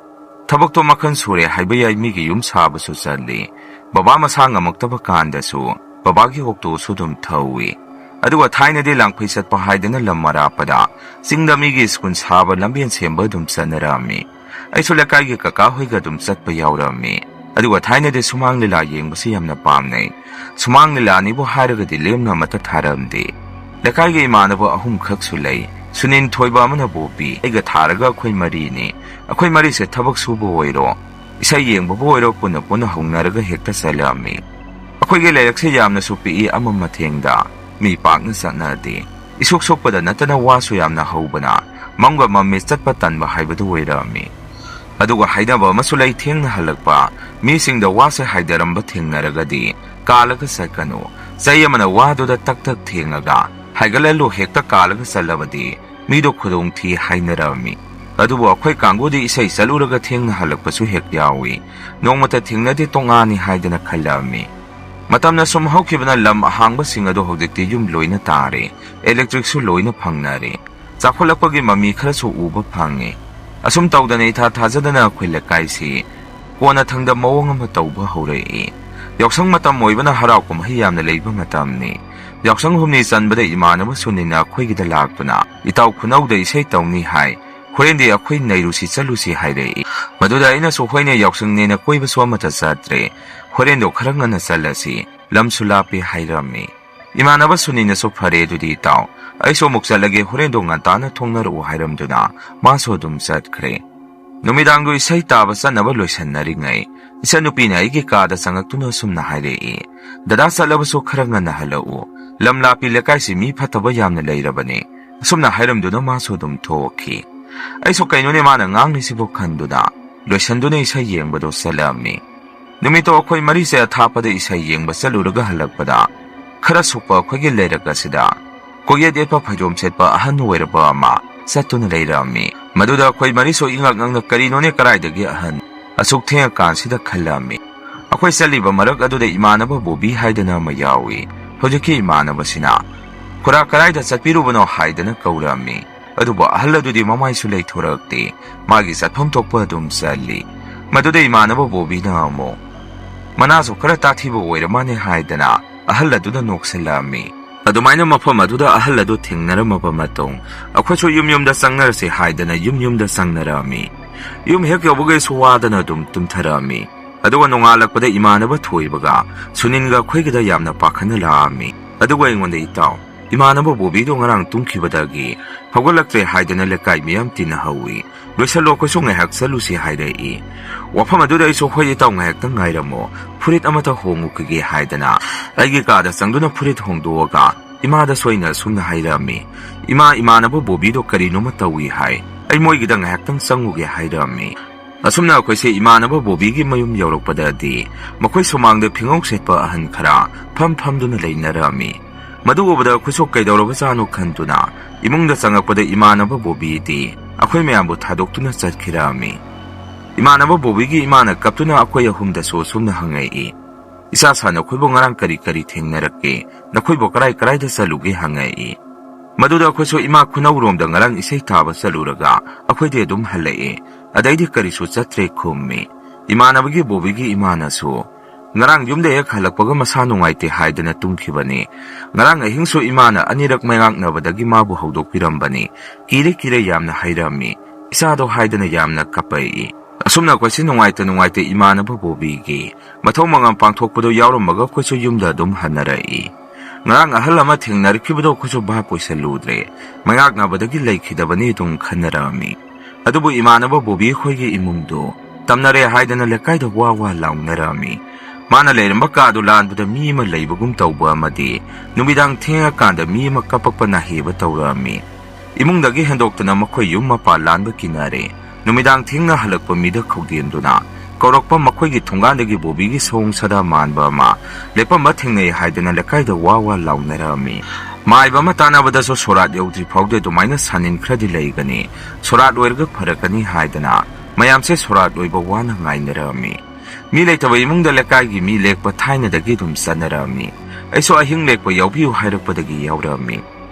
ꯊꯕꯛꯇꯣ ꯃꯈꯜ ꯁꯨꯔꯦ ꯍꯥꯏꯕ ꯌꯥꯏ, ꯃꯤꯒꯤ ꯌꯨꯝ ꯁꯥꯕꯁꯨ ꯆꯠꯂꯤ꯫ ꯕꯕꯥ ꯃꯁꯥ ꯉꯝꯃꯛꯇꯕ ꯀꯥꯟꯗꯁꯨ ꯕꯕꯥꯒꯤ ꯑꯣꯛꯇꯣꯁꯨ ꯑꯗꯨꯝ ꯊꯧꯏ꯫ ꯑꯗꯨꯒ ꯊꯥꯏꯅꯗꯤ ꯂꯥꯡꯐꯩ ꯆꯠꯄ ꯍꯥꯏꯗꯅ ꯂꯝ ꯑꯔꯥꯞꯄꯗ, ꯆꯤꯡꯗ ꯃꯤꯒꯤ ꯁ꯭ꯀꯨꯜ ꯁꯥꯕ, ꯂꯝꯕꯦꯟ ꯁꯦꯝꯕ ꯑꯗꯨꯝ ꯆꯠꯅꯔꯝꯃꯤ꯫ ꯑꯩꯁꯨ ꯂꯩꯀꯥꯏꯒꯤ ꯀꯀꯥ ꯍꯣꯏꯒ ꯑꯗꯨꯝ ꯆꯠꯄ ꯌꯥꯎꯔꯝꯃꯤ꯫ ꯑꯗꯨꯒ ꯊꯥꯏꯅꯗꯤ ꯁꯨꯃꯥꯡ ꯂꯤꯂꯥ ꯌꯦꯡꯕꯁꯤ ꯌꯥꯝꯅ ꯄꯥꯝꯅꯩ꯫ ꯁꯨꯃꯥꯡ ꯂꯤꯂꯥꯅꯤꯕꯨ ꯍꯥꯏꯔꯒꯗꯤ ꯂꯦꯝꯅ ꯑꯃꯠꯇ ꯊꯥꯔꯝꯗꯦ꯫ ꯂꯩꯀꯥꯏꯒꯤ ꯏꯃꯥꯟꯅꯕ ꯑꯍꯨꯝꯈꯛꯁꯨ ꯂꯩ꯫ ꯁꯨꯅꯤꯟ, ꯊꯣꯏꯕ ꯑꯃꯅ ꯕꯣꯕꯤ, ꯑꯩꯒ ꯊꯥꯔꯒ ꯑꯩꯈꯣꯏ ꯃꯔꯤꯅꯤ꯫ ꯑꯩꯈꯣꯏ ꯃꯔꯤꯁꯦ ꯊꯕꯛ ꯁꯨꯕ ꯑꯣꯏꯔꯣ, ꯏꯁꯩ ꯌꯦꯡꯕꯕꯨ ꯑꯣꯏꯔꯣ, ꯄꯨꯟꯅ ꯄꯨꯟꯅ ꯍꯧꯅꯔꯒ ꯍꯦꯛꯇ ꯆꯠꯂꯝꯃꯤ꯫ ꯑꯩꯈꯣꯏꯒꯤ ꯂꯩꯔꯛꯁꯦ ꯌꯥꯝꯅꯁꯨ ꯄꯤꯛꯏ, ꯑꯃꯝ ꯑꯊꯦꯡꯗ ꯃꯤ ꯄꯥꯛꯅ ꯆꯠꯅꯗꯦ꯫ ꯏꯁꯨꯛ ꯁꯨꯛꯄꯗ ꯅꯠꯇꯅ ꯋꯥꯁꯨ ꯌꯥꯝꯅ ꯍꯧꯕꯅ ꯃꯝꯒ ꯃꯝꯃꯤ, ꯆꯠꯄ ꯇꯟꯕ ꯍꯥꯏꯕꯗꯨ ꯑꯣꯏꯔꯝꯃꯤ꯫ ꯑꯗꯨꯒ ꯍꯥꯏꯅꯕ ꯑꯃꯁꯨ ꯂꯩ, ꯊꯦꯡꯅ ꯍꯜꯂꯛꯄ ꯃꯤꯁꯤꯡꯗ ꯋꯥꯁꯦ ꯍꯥꯏꯗꯔꯝꯕ ꯊꯦꯡꯅꯔꯒꯗꯤ ꯀꯥꯜꯂꯒ ꯆꯠꯀꯅꯨ꯫ ꯆꯩ ꯑꯃꯅ ꯋꯥꯗꯨꯗ ꯇꯛ ꯇꯛ ꯊꯦꯡꯉꯒ ꯍꯥꯏꯒꯠꯍꯜꯂꯨ, ꯍꯦꯛꯇ ꯀꯥꯜꯂꯒ ꯆꯠꯂꯕꯗꯤ ꯃꯤꯗꯣ ꯈꯨꯗꯣꯡ ꯊꯤ ꯍꯥꯏꯅꯔꯝꯃꯤ꯫ ꯑꯗꯨꯕꯨ ꯑꯩꯈꯣꯏ ꯀꯥꯡꯕꯨꯗꯤ ꯏꯁꯩ ꯆꯠꯂꯨꯔꯒ ꯊꯦꯡꯅ ꯍꯜꯂꯛꯄꯁꯨ ꯍꯦꯛ ꯌꯥꯎꯏ꯫ ꯅꯣꯡꯃꯇ ꯊꯦꯡꯅꯗꯦ, ꯇꯣꯉꯥꯟꯅꯤ ꯍꯥꯏꯗꯅ ꯈꯜꯂꯝꯃꯤ꯫ ꯃꯇꯝꯅ ꯁꯨꯝ ꯍꯧꯈꯤꯕꯅ ꯂꯝ ꯑꯍꯥꯡꯕꯁꯤꯡ ꯑꯗꯨ ꯍꯧꯖꯤꯛꯇꯤ ꯌꯨꯝ ꯂꯣꯏꯅ ꯇꯥꯔꯦ, electric ꯁꯨ ꯂꯣꯏꯅ ꯐꯪꯅꯔꯦ꯫ ꯆꯥꯎꯈꯠꯂꯛꯄꯒꯤ ꯃꯃꯤ ꯈꯔꯁꯨ ꯎꯕ ꯐꯪꯉꯤ꯫ ꯑꯁꯨꯝ ꯇꯧꯗꯅ ꯏꯊꯥ ꯊꯥꯖꯗꯅ ꯑꯩꯈꯣꯏ ꯂꯩꯀꯥꯏꯁꯤ ꯀꯣꯟꯅꯊꯪꯗ ꯃꯑꯣꯡ ꯑꯃ ꯇꯧꯕ ꯍꯧꯔꯛꯏ꯫ ꯌꯥꯎꯁꯪ ꯃꯇꯝ ꯑꯣꯏꯕꯅ ꯍꯔꯥꯎ ꯀꯨꯝꯍꯩ ꯌꯥꯝꯅ ꯂꯩꯕ ꯃꯇꯝꯅꯤ꯫ ꯌꯥꯎꯁꯪ ꯍꯨꯝꯅꯤ ꯆꯟꯕꯗ ꯏꯃꯥꯟꯅꯕ ꯁꯨꯅꯤꯅ ꯑꯩꯈꯣꯏꯒꯤꯗ ꯂꯥꯛꯇꯨꯅ, "ꯏꯇꯥꯎ, ꯈꯨꯅꯧꯗ ꯏꯁꯩ ꯇꯧꯅꯤ ꯍꯥꯏ, ꯍꯣꯔꯦꯟꯗꯤ ꯑꯩꯈꯣꯏ ꯅꯩꯔꯨꯁꯤ ꯆꯠꯂꯨꯁꯤ" ꯍꯥꯏꯔꯛꯏ꯫ ꯃꯗꯨꯗ ꯑꯩꯅꯁꯨ, "ꯍꯣꯏꯅꯦ, ꯌꯥꯎꯁꯪꯅꯦꯅ ꯀꯣꯏꯕꯁꯨ ꯑꯃꯠꯇ ꯆꯠꯇ꯭ꯔꯦ, ꯍꯣꯔꯦꯟꯗꯣ ꯈꯔ ꯉꯟꯅ ꯆꯠꯂꯁꯤ, ꯂꯝꯁꯨ ꯂꯥꯞꯄꯤ" ꯍꯥꯏꯔꯝꯃꯤ꯫ ꯏꯃꯥꯟꯅꯕ ꯁꯨꯅꯤꯅꯁꯨ, "ꯐꯔꯦ ꯑꯗꯨꯗꯤ ꯏꯇꯥꯎ, ꯑꯩꯁꯨ ꯑꯃꯨꯛ ꯆꯠꯂꯒꯦ, ꯍꯣꯔꯦꯟꯗꯣ ꯉꯟꯇꯥꯅ ꯊꯣꯡꯅꯔꯛꯎ" ꯍꯥꯏꯔꯝꯗꯨꯅ ꯃꯥꯁꯨ ꯑꯗꯨꯝ ꯆꯠꯈ꯭ꯔꯦ꯫ ꯅꯨꯃꯤꯗꯥꯡꯗꯣ ꯏꯁꯩ ꯇꯥꯕ ꯆꯠꯅꯕ ꯂꯣꯏꯁꯟꯅꯔꯤꯉꯩ, ꯏꯆꯟꯅꯨꯄꯤꯅ ꯑꯩꯒꯤ ꯀꯥꯗ ꯆꯪꯉꯛꯇꯨꯅ ꯑꯁꯨꯝꯅ ꯍꯥꯏꯔꯛꯏ, "ꯗꯗꯥ ꯆꯠꯂꯕꯁꯨ ꯈꯔ ꯉꯟꯅ ꯍꯜꯂꯛꯎ, ꯂꯝ ꯂꯥꯞꯄꯤ, ꯂꯩꯀꯥꯏꯁꯤ ꯃꯤ ꯐꯠꯇꯕ ꯌꯥꯝꯅ ꯂꯩꯔꯕꯅꯤ"꯫ ꯑꯁꯨꯝꯅ ꯍꯥꯏꯔꯝꯗꯨꯅ ꯃꯥꯁꯨ ꯑꯗꯨꯝ ꯊꯣꯛꯈꯤ꯫ ꯑꯩꯁꯨ ꯀꯩꯅꯣꯅꯦ ꯃꯥꯅ ꯉꯥꯡꯂꯤꯁꯤꯕꯨ ꯈꯟꯗꯨꯅ ꯂꯣꯏꯁꯟꯗꯨꯅ ꯏꯁꯩ ꯌꯦꯡꯕꯗꯣ ꯆꯠꯂꯝꯃꯤ꯫ ꯅꯨꯃꯤꯠꯇꯣ ꯑꯩꯈꯣꯏ ꯃꯔꯤꯁꯦ ꯑꯊꯥꯞꯄꯗ ꯏꯁꯩ ꯌꯦꯡꯕ ꯆꯠꯂꯨꯔꯒ ꯍꯜꯂꯛꯄꯗ, ꯈꯔ ꯁꯨꯛꯄ ꯑꯩꯈꯣꯏꯒꯤ ꯂꯩꯔꯛ ꯑꯁꯤꯗ ꯀꯣꯛꯌꯦꯠ ꯌꯦꯠꯄ ꯐꯩꯖꯣꯝ ꯁꯦꯠꯄ ꯑꯍꯟ ꯑꯣꯏꯔꯕ ꯑꯃ ꯆꯠꯇꯨꯅ ꯂꯩꯔꯝꯃꯤ꯫ ꯃꯗꯨꯗ ꯑꯩꯈꯣꯏ ꯃꯔꯤꯁꯨ ꯏꯉꯛ ꯉꯛꯅ, "ꯀꯔꯤꯅꯣꯅꯦ, ꯀꯗꯥꯏꯗꯒꯤ ꯑꯍꯟ ꯑꯁꯨꯛ ꯊꯦꯡꯉꯀꯥꯟꯁꯤꯗ?" ꯈꯜꯂꯝꯃꯤ꯫ ꯑꯩꯈꯣꯏ ꯆꯠꯂꯤꯕ ꯃꯔꯛ ꯑꯗꯨꯗ ꯏꯃꯥꯟꯅꯕ ꯕꯣꯕꯤ ꯍꯥꯏꯗꯅ ꯑꯃ ꯌꯥꯎꯏ꯫ ꯍꯧꯖꯤꯛꯀꯤ ꯏꯃꯥꯟꯅꯕꯁꯤꯅ, "ꯈꯨꯔꯥ, ꯀꯗꯥꯏꯗ ꯆꯠꯄꯤꯔꯨꯕꯅꯣ?" ꯍꯥꯏꯗꯅ ꯀꯧꯔꯝꯃꯤ꯫ ꯑꯗꯨꯕꯨ ꯑꯍꯜ ꯑꯗꯨꯗꯤ ꯃꯃꯥꯏꯁꯨ ꯂꯩꯊꯣꯔꯛꯇꯦ꯫ ꯃꯥꯒꯤ ꯆꯠꯐꯝ ꯊꯣꯛꯄ ꯑꯗꯨꯝ ꯆꯠꯂꯤ꯫ ꯃꯗꯨꯗ ꯏꯃꯥꯟꯅꯕ ꯕꯣꯕꯤꯅ ꯑꯃꯨꯛ, "ꯃꯅꯥꯁꯨ ꯈꯔ ꯇꯥꯊꯤꯕ ꯑꯣꯏꯔ ꯃꯥꯅꯦ" ꯍꯥꯏꯗꯅ ꯑꯍꯜ ꯑꯗꯨꯗ ꯅꯣꯛꯁꯤꯜꯂꯝꯃꯤ꯫ ꯑꯗꯨꯃꯥꯏꯅ ꯃꯐꯝ ꯑꯗꯨꯗ ꯑꯍꯜ ꯑꯗꯨ ꯊꯦꯡꯅꯔꯝꯃꯕ ꯃꯇꯨꯡ, ꯑꯩꯈꯣꯏꯁꯨ ꯌꯨꯝ ꯌꯨꯝꯗ ꯆꯪꯅꯔꯁꯤ ꯍꯥꯏꯗꯅ ꯌꯨꯝ ꯌꯨꯝꯗ ꯆꯪꯅꯔꯝꯃꯤ꯫ ꯌꯨꯝ ꯍꯦꯛ ꯌꯧꯕꯒꯩꯁꯨ ꯋꯥꯗꯅ ꯑꯗꯨꯝ ꯇꯨꯝꯊꯔꯝꯃꯤ꯫ ꯑꯗꯨꯒ ꯅꯣꯡꯉꯥꯜꯂꯛꯄꯗ ꯏꯃꯥꯟꯅꯕ ꯊꯣꯏꯕꯒ ꯁꯨꯅꯤꯟꯒ ꯑꯩꯈꯣꯏꯒꯤꯗ ꯌꯥꯝꯅ ꯄꯥꯈꯠꯅ ꯂꯥꯛꯑꯝꯃꯤ꯫ ꯑꯗꯨꯒ ꯑꯩꯉꯣꯟꯗ, "ꯏꯇꯥꯎ, ꯏꯃꯥꯟꯅꯕ ꯕꯣꯕꯤꯗꯣ ꯉꯔꯥꯡ ꯇꯨꯝꯈꯤꯕꯗꯒꯤ ꯍꯧꯒꯠꯂꯛꯇ꯭ꯔꯦ" ꯍꯥꯏꯗꯅ ꯂꯩꯀꯥꯏ ꯃꯤꯌꯥꯝ ꯇꯤꯟꯅꯍꯧꯏ꯫ "ꯂꯣꯏꯁꯜꯂꯣ, ꯑꯩꯈꯣꯏꯁꯨ ꯉꯥꯏꯍꯥꯛ ꯆꯠꯂꯨꯁꯤ" ꯍꯥꯏꯔꯛꯏ꯫ ꯋꯥꯐꯝ ꯑꯗꯨꯗ ꯑꯩꯁꯨ, "ꯍꯣꯏ ꯏꯇꯥꯎ, ꯉꯥꯏꯍꯥꯛꯇꯪ ꯉꯥꯏꯔꯝꯃꯣ, ꯐꯨꯔꯤꯠ ꯑꯃꯇ ꯍꯣꯡꯉꯨꯈꯤꯒꯦ" ꯍꯥꯏꯗꯅ ꯑꯩꯒꯤ ꯀꯥꯗ ꯆꯪꯗꯨꯅ ꯐꯨꯔꯤꯠ ꯍꯣꯡꯗꯣꯛꯑꯒ ꯏꯃꯥꯗꯁꯨ ꯑꯩꯅ ꯑꯁꯨꯝꯅ ꯍꯥꯏꯔꯛꯑꯝꯃꯤ, "ꯏꯃꯥ, ꯏꯃꯥꯟꯅꯕ ꯕꯣꯕꯤꯗꯣ ꯀꯔꯤꯅꯣꯃ ꯇꯧꯏ ꯍꯥꯏ, ꯑꯩ ꯃꯣꯏꯒꯤꯗ ꯉꯥꯏꯍꯥꯛꯇꯪ ꯆꯪꯉꯨꯒꯦ" ꯍꯥꯏꯔꯛꯑꯝꯃꯤ꯫ ꯑꯁꯨꯝꯅ ꯑꯩꯈꯣꯏꯁꯦ ꯏꯃꯥꯟꯅꯕ ꯕꯣꯕꯤꯒꯤ ꯃꯌꯨꯝ ꯌꯧꯔꯛꯄꯗꯗꯤ ꯃꯈꯣꯏ ꯁꯨꯃꯥꯡꯗ ꯐꯤꯉꯧ ꯁꯦꯠꯄ ꯑꯍꯟ ꯈꯔ ꯐꯝ ꯐꯝꯗꯨꯅ ꯂꯩꯅꯔꯝꯃꯤ꯫ ꯃꯗꯨ ꯎꯕꯗ ꯑꯩꯈꯣꯏꯁꯨ ꯀꯩꯗꯧꯔꯕꯖꯥꯠꯅꯣ ꯈꯟꯗꯨꯅ ꯏꯃꯨꯡꯗ ꯆꯪꯉꯛꯄꯗ ꯏꯃꯥꯟꯅꯕ ꯕꯣꯕꯤꯗꯤ ꯑꯩꯈꯣꯏ ꯃꯌꯥꯝꯕꯨ ꯊꯥꯗꯣꯛꯇꯨꯅ ꯆꯠꯈꯤꯔꯝꯃꯤ꯫ ꯏꯃꯥꯟꯅꯕ ꯕꯣꯕꯤꯒꯤ ꯏꯃꯥꯅ ꯀꯞꯇꯨꯅ ꯑꯩꯈꯣꯏ ꯑꯍꯨꯝꯗꯁꯨ ꯑꯁꯨꯝꯅ ꯍꯪꯉꯛꯏ, "ꯏꯆꯥ ꯁꯥ, ꯅꯈꯣꯏꯕꯨ ꯉꯔꯥꯡ ꯀꯔꯤ ꯀꯔꯤ ꯊꯦꯡꯅꯔꯛꯀꯦ? ꯅꯈꯣꯏꯕꯨ ꯀꯔꯥꯏ ꯀꯔꯥꯏꯗ ꯆꯠꯂꯨꯒꯦ?" ꯍꯪꯉꯛꯏ꯫ ꯃꯗꯨꯗ ꯑꯩꯈꯣꯏꯁꯨ ꯏꯃꯥ ꯈꯨꯅꯧꯔꯣꯝꯗ ꯉꯔꯥꯡ ꯏꯁꯩ ꯊꯥꯕ ꯆꯠꯂꯨꯔꯒ ꯑꯩꯈꯣꯏꯗꯤ ꯑꯗꯨꯝ ꯍꯜꯂꯛꯑꯦ, ꯑꯗꯩꯗꯤ ꯀꯔꯤꯁꯨ ꯆꯠꯇ꯭ꯔꯦ ꯈꯨꯝꯃꯤ꯫ ꯏꯃꯥꯟꯅꯕꯒꯤ ꯕꯣꯕꯤꯒꯤ ꯏꯃꯥꯅꯁꯨ, "ꯉꯔꯥꯡ ꯌꯨꯝꯗ ꯍꯦꯛ ꯍꯜꯂꯛꯄꯒ ꯃꯁꯥ ꯅꯨꯡꯉꯥꯏꯇꯦ ꯍꯥꯏꯗꯅ ꯇꯨꯝꯈꯤꯕꯅꯤ꯫ ꯉꯔꯥꯡ ꯑꯍꯤꯡꯁꯨ ꯏꯃꯥꯅ ꯑꯅꯤꯔꯛ ꯃꯩꯉꯥꯛꯅꯕꯗꯒꯤ ꯃꯥꯕꯨ ꯍꯧꯗꯣꯛꯄꯤꯔꯝꯕꯅꯤ꯫ ꯀꯤꯔꯦ ꯀꯤꯔꯦ ꯌꯥꯝꯅ ꯍꯥꯏꯔꯝꯃꯤ꯫ ꯏꯆꯥꯗꯣ" ꯍꯥꯏꯗꯅ ꯌꯥꯝꯅ ꯀꯞꯄꯛꯏ꯫ ꯑꯁꯨꯝꯅ ꯑꯩꯈꯣꯏꯁꯤ ꯅꯨꯡꯉꯥꯏꯇ ꯅꯨꯡꯉꯥꯏꯇ ꯏꯃꯥꯟꯅꯕ ꯕꯣꯕꯤꯒꯤ ꯃꯊꯧ ꯃꯉꯝ ꯄꯥꯡꯊꯣꯛꯄꯗꯣ ꯌꯥꯎꯔꯝꯃꯒ ꯑꯩꯈꯣꯏꯁꯨ ꯌꯨꯝꯗ ꯑꯗꯨꯝ ꯍꯟꯅꯔꯛꯏ꯫ ꯉꯔꯥꯡ ꯑꯍꯜ ꯑꯃ ꯊꯦꯡꯅꯔꯛꯈꯤꯕꯗꯣ ꯑꯩꯈꯣꯏꯁꯨ ꯚꯥꯞ ꯑꯣꯏꯁꯜꯂꯨꯗ꯭ꯔꯦ꯫ ꯃꯩꯉꯥꯛꯅꯕꯗꯒꯤ ꯂꯩꯈꯤꯗꯕꯅꯤ ꯑꯗꯨꯝ ꯈꯟꯅꯔꯛꯑꯝꯃꯤ꯫ ꯑꯗꯨꯕꯨ ꯏꯃꯥꯟꯅꯕ ꯕꯣꯕꯤ ꯑꯩꯈꯣꯏꯒꯤ ꯏꯃꯨꯡꯗꯣ ꯇꯝꯅꯔꯦ ꯍꯥꯏꯗꯅ ꯂꯩꯀꯥꯏꯗ ꯋꯥ ꯋꯥ ꯂꯥꯎꯅꯔꯝꯃꯤ꯫ ꯃꯥꯅ ꯂꯩꯔꯝꯕ ꯀꯥꯗꯨ ꯂꯥꯟꯕꯗ ꯃꯤ ꯑꯃ ꯂꯩꯕꯒꯨꯝ ꯇꯧꯕ ꯑꯃꯗꯤ ꯅꯨꯃꯤꯗꯥꯡ ꯊꯦꯡꯉꯀꯥꯟꯗ ꯃꯤ ꯑꯃ ꯀꯞꯄꯛꯄ ꯅꯥꯍꯦꯕ ꯇꯧꯔꯛꯑꯝꯃꯤ꯫ ꯏꯃꯨꯡꯗꯒꯤ ꯍꯦꯟꯗꯣꯛꯇꯅ ꯃꯈꯣꯏ ꯌꯨꯝ ꯃꯄꯥꯟ ꯂꯥꯟꯕ ꯀꯤꯅꯔꯦ꯫ ꯅꯨꯃꯤꯗꯥꯡ ꯊꯦꯡꯅ ꯍꯜꯂꯛꯄ ꯃꯤꯗ ꯈꯧꯗꯦꯝꯗꯨꯅ ꯀꯧꯔꯛꯄ ꯃꯈꯣꯏꯒꯤ ꯊꯣꯡꯒꯥꯟꯗꯒꯤ ꯕꯣꯕꯤꯒꯤ ꯁꯑꯣꯡ ꯁꯥꯗꯥ ꯃꯥꯟꯕ ꯑꯃ ꯂꯦꯞꯄꯝꯕ ꯊꯦꯡꯅꯩ ꯍꯥꯏꯗꯅ ꯂꯩꯀꯥꯏꯗ ꯋꯥ ꯋꯥ ꯂꯥꯎꯅꯔꯝꯃꯤ꯫ ꯃꯥꯏꯕ ꯑꯃ ꯇꯥꯟꯅꯕꯗꯁꯨ ꯁꯣꯔꯥꯠ ꯌꯧꯗ꯭ꯔꯤ ꯐꯥꯎꯗꯤ ꯑꯗꯨꯃꯥꯏꯅ ꯁꯥꯅꯤꯟ ꯈꯔꯗꯤ ꯂꯩꯒꯅꯤ, ꯁꯣꯔꯥꯠ ꯂꯣꯏꯔꯒ ꯐꯔꯛꯀꯅꯤ ꯍꯥꯏꯗꯅ ꯃꯌꯥꯝꯁꯦ ꯁꯣꯔꯥꯠ ꯂꯣꯏꯕ ꯋꯥꯅ ꯉꯥꯏꯅꯔꯝꯃꯤ꯫ ꯃꯤ ꯂꯩꯇꯕ ꯏꯃꯨꯡꯗ ꯂꯩꯀꯥꯏꯒꯤ ꯃꯤ ꯂꯦꯛꯄ ꯊꯥꯏꯅꯗꯒꯤ ꯑꯗꯨꯝ ꯆꯠꯅꯔꯝꯃꯤ꯫ ꯑꯩꯁꯨ ꯑꯍꯤꯡ ꯂꯦꯛꯄ ꯌꯥꯎꯕꯤꯌꯨ ꯍꯥꯏꯔꯛꯄꯗꯒꯤ ꯌꯥꯎꯔꯝꯃꯤ꯫